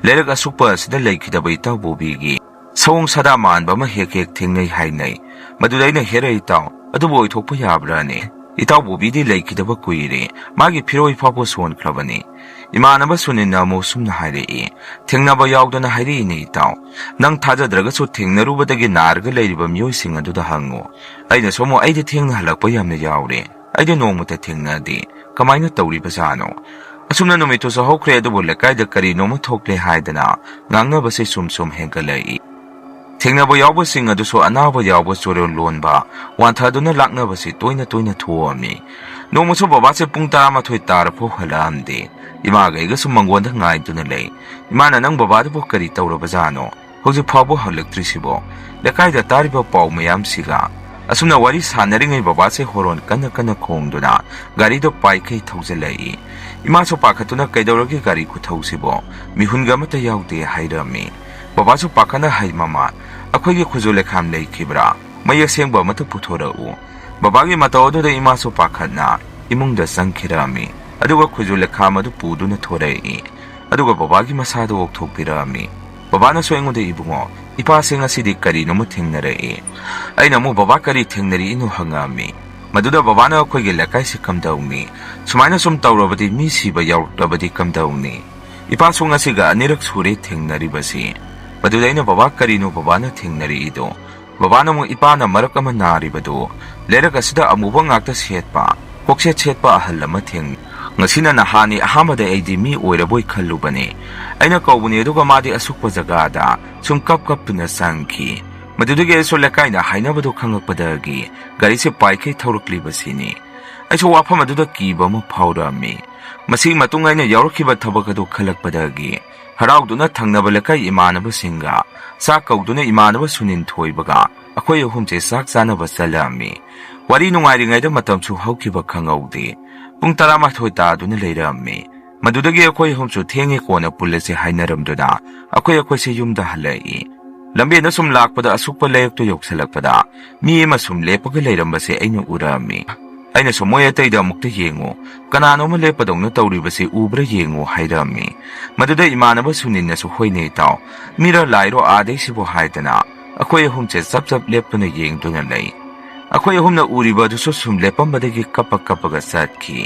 "ꯂꯩꯔꯛ ꯑꯁꯨꯛꯄ ꯑꯁꯤꯗ ꯂꯩꯈꯤꯗꯕ ꯏꯇꯥꯎ ꯕꯣꯕꯤꯒꯤ ꯁꯑꯣꯡ ꯁꯥꯗꯥ ꯃꯥꯟꯕ ꯑꯃ ꯍꯦꯛ ꯍꯦꯛ ꯊꯦꯡꯅꯩ ꯍꯥꯏꯅꯩ꯫" ꯃꯗꯨꯗ ꯑꯩꯅ, "ꯍꯦꯔꯥ ꯏꯇꯥꯎ, ꯑꯗꯨꯕꯨ ꯑꯣꯏꯊꯣꯛꯄ ꯌꯥꯕ꯭ꯔꯥꯅꯦ?" "ꯏꯇꯥꯎ ꯕꯣꯕꯤꯗꯤ ꯂꯩꯈꯤꯗꯕ ꯀꯨꯏꯔꯦ, ꯃꯥꯒꯤ ꯐꯤꯔꯣꯏ ꯐꯥꯎꯕ ꯁꯣꯟꯈ꯭ꯔꯕꯅꯤ꯫" ꯏꯃꯥꯟꯅꯕ ꯁꯨꯅꯤꯟꯅ ꯑꯃꯨꯛ ꯁꯨꯝꯅ ꯍꯥꯏꯔꯛꯏ, "ꯊꯦꯡꯅꯕ ꯌꯥꯎꯗꯅ ꯍꯥꯏꯔꯛꯏꯅꯦ ꯏꯇꯥꯎ꯫ ꯅꯪ ꯊꯥꯖꯗ꯭ꯔꯒꯁꯨ ꯊꯦꯡꯅꯔꯨꯕꯗꯒꯤ ꯅꯥꯔꯒ ꯂꯩꯔꯤꯕ ꯃꯤꯑꯣꯏꯁꯤꯡ ꯑꯗꯨꯗ ꯍꯪꯉꯨ꯫ ꯑꯩꯅꯁꯨ ꯑꯃꯨꯛ ꯑꯩꯗꯤ ꯊꯦꯡꯅ ꯍꯜꯂꯛꯄ ꯌꯥꯝꯅ ꯌꯥꯎꯔꯦ꯫ ꯑꯩꯗꯤ ꯅꯣꯡꯃꯇ ꯊꯦꯡꯅꯗꯦ꯫ ꯀꯃꯥꯏꯅ ꯇꯧꯔꯤꯕꯖꯥꯠꯅꯣ?" ꯑꯁꯨꯝꯅ ꯅꯨꯃꯤꯠꯇꯨꯁꯨ ꯍꯧꯈ꯭ꯔꯦ, ꯑꯗꯨꯕꯨ ꯂꯩꯀꯥꯏꯗ ꯀꯔꯤꯅꯣꯃ ꯊꯣꯛꯂꯦ ꯍꯥꯏꯗꯅ ꯉꯥꯡꯅꯕꯁꯤ ꯁꯨꯝ ꯁꯨꯝ ꯍꯦꯟꯒꯠꯂꯛꯏ꯫ ꯊꯦꯡꯅꯕ ꯌꯥꯎꯕꯁꯤꯡ ꯑꯗꯨꯁꯨ ꯑꯅꯥꯕ ꯌꯥꯎꯕ ꯆꯣꯔꯣꯜ ꯂꯣꯟꯕ, ꯋꯥꯟꯊꯗꯨꯅ ꯂꯥꯛꯅꯕꯁꯤ ꯇꯣꯏꯅ ꯇꯣꯏꯅ ꯊꯣꯛꯑꯝꯃꯤ꯫ ꯅꯣꯡꯃꯁꯨ ꯕꯕꯥꯁꯦ ꯄꯨꯡ ꯇꯔꯥꯃꯥꯊꯣꯏ ꯇꯥꯔꯐꯥꯎ ꯍꯜꯂꯛꯑꯝꯗꯦ꯫ ꯏꯃꯥꯒ ꯑꯩꯒꯁꯨ ꯃꯪꯒꯣꯟꯗ ꯉꯥꯏꯗꯨꯅ ꯂꯩ꯫ ꯏꯃꯥꯅ, "ꯅꯪ ꯕꯕꯥꯗꯨꯕꯨ ꯀꯔꯤ ꯇꯧꯔꯕꯖꯥꯠꯅꯣ? ꯍꯧꯖꯤꯛ ꯐꯥꯎꯕ ꯍꯜꯂꯛꯇ꯭ꯔꯤꯁꯤꯕꯣ? ꯂꯩꯀꯥꯏꯗ ꯇꯥꯔꯤꯕ ꯄꯥꯎ ꯃꯌꯥꯝꯁꯤꯒ?" ꯑꯁꯨꯝꯅ ꯋꯥꯔꯤ ꯁꯥꯟꯅꯔꯤꯉꯩ ꯕꯕꯥꯁꯦ ꯍꯣꯔꯣꯟ ꯀꯟꯅ ꯀꯟꯅ ꯈꯣꯡꯗꯨꯅ ꯒꯥꯔꯤꯗꯣ ꯄꯥꯏꯈꯩ ꯊꯧꯖꯤꯜꯂꯛꯏ꯫ ꯏꯃꯥꯁꯨ ꯄꯥꯈꯠꯇꯨꯅ, "ꯀꯩꯗꯧꯔꯒꯦ ꯒꯥꯔꯤ ꯈꯨꯊꯧꯁꯤꯕꯣ? ꯃꯤꯍꯨꯟꯒ ꯑꯃꯠꯇ ꯌꯥꯎꯗꯦ" ꯍꯥꯏꯔꯝꯃꯤ꯫ ꯕꯕꯥꯁꯨ ꯄꯥꯈꯠꯅ, "ꯍꯩ ꯃꯃꯥ, ꯑꯩꯈꯣꯏꯒꯤ ꯈꯨꯖꯨ ꯂꯩꯈꯥꯝ ꯂꯩꯈꯤꯕ꯭ꯔꯥ? ꯃꯌꯦꯛ ꯁꯦꯡꯕ ꯑꯃꯠꯇ ꯄꯨꯊꯣꯔꯛꯎ꯫" ꯕꯕꯥꯒꯤ ꯃꯇꯧ ꯑꯗꯨꯗ ꯏꯃꯥꯁꯨ ꯄꯥꯈꯠꯅ ꯏꯃꯨꯡꯗ ꯆꯪꯈꯤꯔꯝꯃꯤ꯫ ꯑꯗꯨꯒ ꯈꯨꯖꯨ ꯂꯩꯈꯥꯝ ꯑꯗꯨ ꯄꯨꯗꯨꯅ ꯊꯣꯔꯛꯏ꯫ ꯑꯗꯨꯒ ꯕꯕꯥꯒꯤ ꯃꯁꯥꯗꯨ ꯑꯣꯛꯊꯣꯛꯄꯤꯔꯝꯃꯤ꯫ ꯕꯕꯥꯅꯁꯨ ꯑꯩꯉꯣꯟꯗ, "ꯏꯕꯨꯡꯉꯣ, ꯏꯄꯥꯁꯦ ꯉꯁꯤꯗꯤ ꯀꯔꯤꯅꯣꯃ ꯊꯦꯡꯅꯔꯛꯏ꯫" ꯑꯩꯅ ꯑꯃꯨꯛ, "ꯕꯕꯥ, ꯀꯔꯤ ꯊꯦꯡꯅꯔꯛꯏꯅꯣ?" ꯍꯪꯉꯛꯑꯝꯃꯤ꯫ ꯃꯗꯨꯗ ꯕꯕꯥꯅ, "ꯑꯩꯈꯣꯏꯒꯤ ꯂꯩꯀꯥꯏꯁꯤ ꯀꯝꯗꯧꯅꯤ? ꯁꯨꯃꯥꯏꯅ ꯁꯨꯝ ꯇꯧꯔꯕꯗꯤ ꯃꯤ ꯁꯤꯕ ꯌꯥꯎꯔꯛꯂꯕꯗꯤ ꯀꯝꯗꯧꯅꯤ? ꯏꯄꯥꯁꯨ ꯉꯁꯤꯒ ꯑꯅꯤꯔꯛ ꯁꯨꯔꯦ ꯊꯦꯡꯅꯔꯤꯕꯁꯤ꯫" ꯃꯗꯨꯗ ꯑꯩꯅ, "ꯕꯕꯥ, ꯀꯔꯤꯅꯣ ꯕꯕꯥꯅ ꯊꯦꯡꯅꯔꯛꯏꯗꯣ?" ꯕꯕꯥꯅ ꯑꯃꯨꯛ, "ꯏꯄꯥꯅ ꯃꯔꯛ ꯑꯃ ꯅꯥꯔꯤꯕꯗꯨ ꯂꯩꯔꯛ ꯑꯁꯤꯗ ꯑꯃꯨꯕ ꯉꯥꯛꯇ ꯁꯦꯠꯄ, ꯀꯣꯛꯁꯦꯠ ꯁꯦꯠꯄ ꯑꯍꯜ ꯑꯃ ꯊꯦꯡꯅꯩ꯫ ꯉꯁꯤꯅ ꯅꯍꯥꯟꯅꯤ, ꯑꯍꯥꯟꯕꯗ ꯑꯩꯗꯤ ꯃꯤ ꯑꯣꯏꯔꯕꯣꯏ ꯈꯜꯂꯨꯕꯅꯤ꯫ ꯑꯩꯅ ꯀꯧꯕꯅꯤ, ꯑꯗꯨꯒ ꯃꯥꯗꯤ ꯑꯁꯨꯛꯄ ꯖꯒꯥꯗ ꯁꯨꯝ ꯀꯞ ꯀꯞꯇꯨꯅ ꯆꯪꯈꯤ꯫ ꯃꯗꯨꯗꯒꯤ ꯑꯩꯁꯨ ꯂꯩꯀꯥꯏꯅ ꯍꯥꯏꯅꯕꯗꯨ ꯈꯪꯂꯛꯄꯗꯒꯤ ꯒꯥꯔꯤꯁꯦ ꯄꯥꯏꯈꯩ ꯊꯧꯔꯛꯂꯤꯕꯁꯤꯅꯤ꯫" ꯑꯩꯁꯨ ꯋꯥꯐꯝ ꯑꯗꯨꯗ ꯀꯤꯕ ꯑꯃ ꯐꯥꯎꯔꯛꯑꯝꯃꯤ꯫ ꯃꯁꯤꯒꯤ ꯃꯇꯨꯡ ꯑꯩꯅ ꯌꯥꯎꯔꯛꯈꯤꯕ ꯊꯕꯛ ꯑꯗꯨ ꯈꯜꯂꯛꯄꯗꯒꯤ ꯍꯔꯥꯎꯗꯨꯅ ꯊꯪꯅꯕ ꯂꯩꯀꯥꯏ ꯏꯃꯥꯟꯅꯕꯁꯤꯡꯒ ꯆꯥꯛ ꯀꯧꯗꯨꯅ ꯏꯃꯥꯟꯅꯕ ꯁꯨꯅꯤꯟ ꯊꯣꯏꯕꯒ ꯑꯩꯈꯣꯏ ꯑꯍꯨꯝꯁꯦ ꯆꯥꯛ ꯆꯥꯅꯕ ꯆꯠꯂꯝꯃꯤ꯫ ꯋꯥꯔꯤ ꯅꯨꯡꯉꯥꯏꯔꯤꯉꯩꯗ ꯃꯇꯝꯁꯨ ꯍꯧꯈꯤꯕ ꯈꯪꯍꯧꯗꯦ꯫ ꯄꯨꯡ ꯇꯔꯥꯃꯥꯊꯣꯏ ꯇꯥꯗꯨꯅ ꯂꯩꯔꯝꯃꯤ꯫ ꯃꯗꯨꯗꯒꯤ ꯑꯩꯈꯣꯏ ꯑꯍꯨꯝꯁꯨ ꯊꯦꯡꯉꯦ, ꯀꯣꯟꯅ ꯄꯨꯜꯂꯁꯤ ꯍꯥꯏꯅꯔꯝꯗꯨꯅ ꯑꯩꯈꯣꯏ ꯑꯩꯈꯣꯏꯁꯦ ꯌꯨꯝꯗ ꯍꯜꯂꯛꯏ꯫ ꯂꯝꯕꯦꯟꯗ ꯁꯨꯝ ꯂꯥꯛꯄꯗ ꯑꯁꯨꯛꯄ ꯂꯩꯔꯛꯇꯨ ꯌꯧꯁꯤꯜꯂꯛꯄꯗ ꯃꯤ ꯑꯃ ꯁꯨꯝ ꯂꯦꯞꯄꯒ ꯂꯩꯔꯝꯕꯁꯦ ꯑꯩꯅ ꯎꯔꯝꯃꯤ꯫ ꯑꯩꯅꯁꯨ, "ꯃꯣꯏ ꯑꯇꯩꯗ ꯑꯃꯨꯛꯇ ꯌꯦꯡꯉꯨ, ꯀꯅꯥꯅꯣꯝꯃ ꯂꯦꯞꯄꯗꯧꯅ ꯇꯧꯔꯤꯕꯁꯦ ꯎꯕ꯭ꯔꯥ ꯌꯦꯡꯉꯨ" ꯍꯥꯏꯔꯝꯃꯤ꯫ ꯃꯗꯨꯗ ꯏꯃꯥꯟꯅꯕ ꯁꯨꯅꯤꯟꯅꯁꯨ, "ꯍꯣꯏꯅꯦ ꯏꯇꯥꯎ, ꯃꯤꯔ ꯂꯥꯏꯔꯣ ꯑꯥꯗꯩꯁꯤꯕꯨ?" ꯍꯥꯏꯗꯅ ꯑꯩꯈꯣꯏ ꯑꯍꯨꯝꯁꯦ ꯆꯞ ꯆꯞ ꯂꯦꯞꯇꯨꯅ ꯌꯦꯡꯗꯨꯅ ꯂꯩ꯫ ꯑꯩꯈꯣꯏ ꯑꯍꯨꯝꯅ ꯎꯔꯤꯕ ꯑꯗꯨꯁꯨ ꯁꯨꯝ ꯂꯦꯞꯄꯝꯕꯗꯒꯤ ꯀꯞꯄ ꯀꯞꯄꯒ ꯆꯠꯈꯤ꯫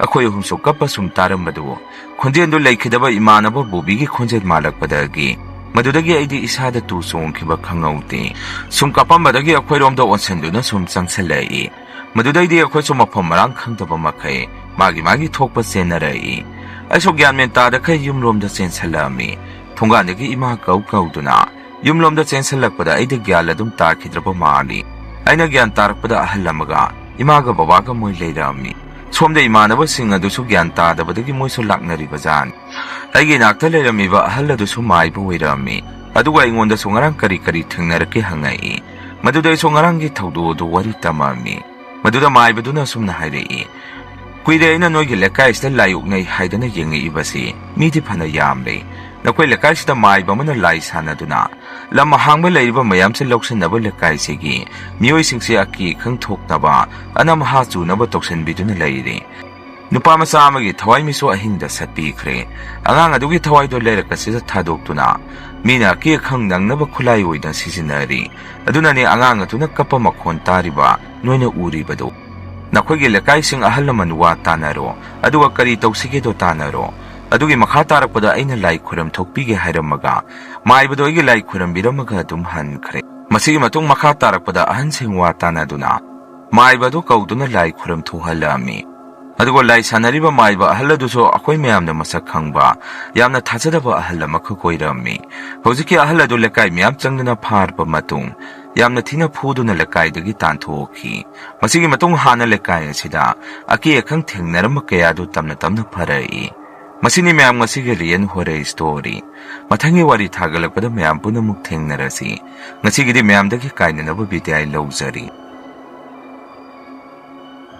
ꯑꯩꯈꯣꯏ ꯑꯍꯨꯝꯁꯨ ꯀꯞꯄ ꯁꯨꯝ ꯇꯥꯔꯝꯕꯗꯨ ꯈꯣꯟꯖꯦꯜꯗꯨ ꯂꯩꯈꯤꯗꯕ ꯏꯃꯥꯟꯅꯕ ꯕꯣꯕꯤꯒꯤ ꯈꯣꯟꯖꯦꯜ ꯃꯥꯜꯂꯛꯄꯗꯒꯤ ꯃꯗꯨꯗꯒꯤ ꯑꯩꯗꯤ ꯏꯁꯥꯗ ꯇꯨ ꯆꯣꯡꯈꯤꯕ ꯈꯪꯍꯧꯗꯦ꯫ ꯁꯨꯝ ꯀꯥꯞꯄꯝꯕꯗꯒꯤ ꯑꯩꯈꯣꯏꯔꯣꯝꯗ ꯑꯣꯟꯁꯤꯟꯗꯨꯅ ꯁꯨꯝ ꯆꯪꯁꯤꯜꯂꯛꯏ꯫ ꯃꯗꯨꯗꯩꯗꯤ ꯑꯩꯈꯣꯏꯁꯨ ꯃꯐꯝ ꯃꯔꯥꯡ ꯈꯪꯗꯕ ꯃꯈꯩ ꯃꯥꯒꯤ ꯃꯥꯒꯤ ꯊꯣꯛꯄ ꯆꯦꯟꯅꯔꯛꯏ꯫ ꯑꯩꯁꯨ ꯒ꯭ꯌꯥꯟ ꯃꯦꯟ ꯇꯥꯗꯈꯩ ꯌꯨꯝꯂꯣꯝꯗ ꯆꯦꯟꯁꯤꯜꯂꯛꯑꯝꯃꯤ꯫ ꯊꯣꯡꯒꯥꯟꯗꯒꯤ ꯏꯃꯥ ꯀꯧ ꯀꯧꯗꯨꯅ ꯌꯨꯝꯂꯣꯝꯗ ꯆꯦꯟꯁꯤꯜꯂꯛꯄꯗ ꯑꯩꯗꯤ ꯒ꯭ꯌꯥꯟ ꯑꯗꯨꯝ ꯇꯥꯈꯤꯗ꯭ꯔꯕ ꯃꯥꯜꯂꯤ꯫ ꯑꯩꯅ ꯒ꯭ꯌꯥꯟ ꯇꯥꯔꯛꯄꯗ ꯑꯍꯜ ꯑꯃꯒ ꯏꯃꯥꯒ ꯕꯕꯥꯒ ꯃꯣꯏ ꯂꯩꯔꯛꯑꯝꯃꯤ꯫ ꯁꯣꯝꯗ ꯏꯃꯥꯟꯅꯕꯁꯤꯡ ꯑꯗꯨꯁꯨ ꯒ꯭ꯌꯥꯟ ꯇꯥꯗꯕꯗꯒꯤ ꯃꯣꯏꯁꯨ ꯂꯥꯛꯅꯔꯤꯕ ꯖꯥꯠꯅꯤ꯫ ꯑꯩꯒꯤ ꯏꯅꯥꯛꯇ ꯂꯩꯔꯝꯃꯤꯕ ꯑꯍꯜ ꯑꯗꯨꯁꯨ ꯃꯥꯏꯕ ꯑꯣꯏꯔꯛꯑꯝꯃꯤ꯫ ꯑꯗꯨꯒ ꯑꯩꯉꯣꯟꯗꯁꯨ ꯉꯔꯥꯡ ꯀꯔꯤ ꯀꯔꯤ ꯊꯦꯡꯅꯔꯛꯀꯦ ꯍꯪꯉꯛꯏ꯫ ꯃꯗꯨꯗ ꯑꯩꯁꯨ ꯉꯔꯥꯡꯒꯤ ꯊꯧꯗꯣꯛ ꯑꯗꯨ ꯋꯥꯔꯤ ꯇꯝꯃꯛꯑꯝꯃꯤ꯫ ꯃꯗꯨꯗ ꯃꯥꯏꯕꯗꯨꯅ ꯑꯁꯨꯝꯅ ꯍꯥꯏꯔꯛꯏ, "ꯀꯨꯏꯔꯦ ꯑꯩꯅ ꯅꯣꯏꯒꯤ ꯂꯩꯀꯥꯏꯁꯤꯗ ꯂꯥꯏ ꯑꯣꯛꯅꯩ ꯍꯥꯏꯗꯅ ꯌꯦꯡꯉꯛꯏꯕꯁꯤ꯫ ꯃꯤꯗꯤ ꯐꯅ ꯌꯥꯝꯂꯦ꯫ ꯅꯈꯣꯏ ꯂꯩꯀꯥꯏꯁꯤꯗ ꯃꯥꯏꯕ ꯑꯃꯅ ꯂꯥꯏ ꯁꯥꯟꯅꯗꯨꯅ ꯂꯝ ꯑꯍꯥꯡꯕ ꯂꯩꯔꯤꯕ ꯃꯌꯥꯝꯁꯦ ꯂꯧꯁꯤꯟꯅꯕ ꯂꯩꯀꯥꯏꯁꯤꯒꯤ ꯃꯤꯑꯣꯏꯁꯤꯡꯁꯦ ꯑꯀꯤ ꯑꯈꯪ ꯊꯣꯛꯅꯕ, ꯑꯅꯝ ꯑꯍꯥ ꯆꯨꯅꯕ ꯇꯧꯁꯤꯟꯕꯤꯗꯨꯅ ꯂꯩꯔꯦ꯫ ꯅꯨꯄꯥ ꯃꯆꯥ ꯑꯃꯒꯤ ꯊꯋꯥꯏ ꯃꯤꯁꯨ ꯑꯍꯤꯡꯗ ꯁꯠꯄꯤꯈ꯭ꯔꯦ꯫ ꯑꯉꯥꯡ ꯑꯗꯨꯒꯤ ꯊꯋꯥꯏꯗꯣ ꯂꯩꯔꯛ ꯑꯁꯤꯗ ꯊꯥꯗꯣꯛꯇꯨꯅ ꯃꯤꯅ ꯑꯀꯤ ꯑꯈꯪ ꯅꯪꯅꯕ ꯈꯨꯠꯂꯥꯏ ꯑꯣꯏꯅ ꯁꯤꯖꯤꯟꯅꯔꯤ꯫ ꯑꯗꯨꯅꯅꯦ ꯑꯉꯥꯡ ꯑꯗꯨꯅ ꯀꯞꯄ ꯃꯈꯣꯟ ꯇꯥꯔꯤꯕ ꯅꯣꯏꯅ ꯎꯔꯤꯕꯗꯨ꯫ ꯅꯈꯣꯏꯒꯤ ꯂꯩꯀꯥꯏꯁꯤꯡ ꯑꯍꯜ ꯂꯃꯟ ꯋꯥ ꯇꯥꯅꯔꯣ, ꯑꯗꯨꯒ ꯀꯔꯤ ꯇꯧꯁꯤꯒꯦꯗꯣ ꯇꯥꯅꯔꯣ꯫ ꯑꯗꯨꯒꯤ ꯃꯈꯥ ꯇꯥꯔꯛꯄꯗ ꯑꯩꯅ ꯂꯥꯏ ꯈꯣꯏꯔꯝ ꯊꯣꯛꯄꯤꯒꯦ" ꯍꯥꯏꯔꯝꯃꯒ ꯃꯥꯏꯕꯗꯣ ꯑꯩꯒꯤ ꯂꯥꯏ ꯈꯣꯏꯔꯝꯕꯤꯔꯝꯃꯒ ꯑꯗꯨꯝ ꯍꯟꯈ꯭ꯔꯦ꯫ ꯃꯁꯤꯒꯤ ꯃꯇꯨꯡ ꯃꯈꯥ ꯇꯥꯔꯛꯄꯗ ꯑꯍꯟꯁꯤꯡ ꯋꯥ ꯇꯥꯅꯗꯨꯅ ꯃꯥꯏꯕ ꯑꯗꯨ ꯀꯧꯗꯨꯅ ꯂꯥꯏ ꯈꯨꯔꯨꯝ ꯊꯣꯛꯍꯜꯂꯛꯑꯝꯃꯤ꯫ ꯑꯗꯨꯒ ꯂꯥꯏ ꯁꯥꯟꯅꯔꯤꯕ ꯃꯥꯏꯕ ꯑꯍꯜ ꯑꯗꯨꯁꯨ ꯑꯩꯈꯣꯏ ꯃꯌꯥꯝꯅ ꯃꯁꯛ ꯈꯪꯕ, ꯌꯥꯝꯅ ꯊꯥꯖꯗꯕ ꯑꯍꯜ ꯑꯃꯈꯛ ꯑꯣꯏꯔꯝꯃꯤ꯫ ꯍꯧꯖꯤꯛꯀꯤ ꯑꯍꯜ ꯑꯗꯨ ꯂꯩꯀꯥꯏ ꯃꯌꯥꯝ ꯆꯪꯗꯨꯅ ꯐꯥꯔꯕ ꯃꯇꯨꯡ ꯌꯥꯝꯅ ꯊꯤꯅ ꯐꯨꯗꯨꯅ ꯂꯩꯀꯥꯏꯗꯒꯤ ꯇꯥꯟꯊꯣꯛꯈꯤ꯫ ꯃꯁꯤꯒꯤ ꯃꯇꯨꯡ ꯍꯥꯟꯅ ꯂꯩꯀꯥꯏ ꯑꯁꯤꯗ ꯑꯀꯤ ꯑꯈꯪ ꯊꯦꯡꯅꯔꯝꯕ ꯀꯌꯥ ꯑꯗꯨ ꯇꯞꯅ ꯇꯞꯅ ꯐꯔꯛꯏ꯫ ꯃꯁꯤꯅꯤ ꯃꯌꯥꯝ ꯉꯁꯤꯒꯤ Real Horror Story꯫ ꯃꯊꯪꯒꯤ ꯋꯥꯔꯤ ꯊꯥꯒꯠꯂꯛꯄꯗ ꯃꯌꯥꯝ ꯄꯨꯝꯅꯃꯛ ꯊꯦꯡꯅꯔꯁꯤ꯫ ꯉꯁꯤꯒꯤꯗꯤ ꯃꯌꯥꯝꯗꯒꯤ ꯀꯥꯏꯅꯅꯕ ꯕꯤꯗꯥꯏ ꯂꯧꯖꯔꯤ꯫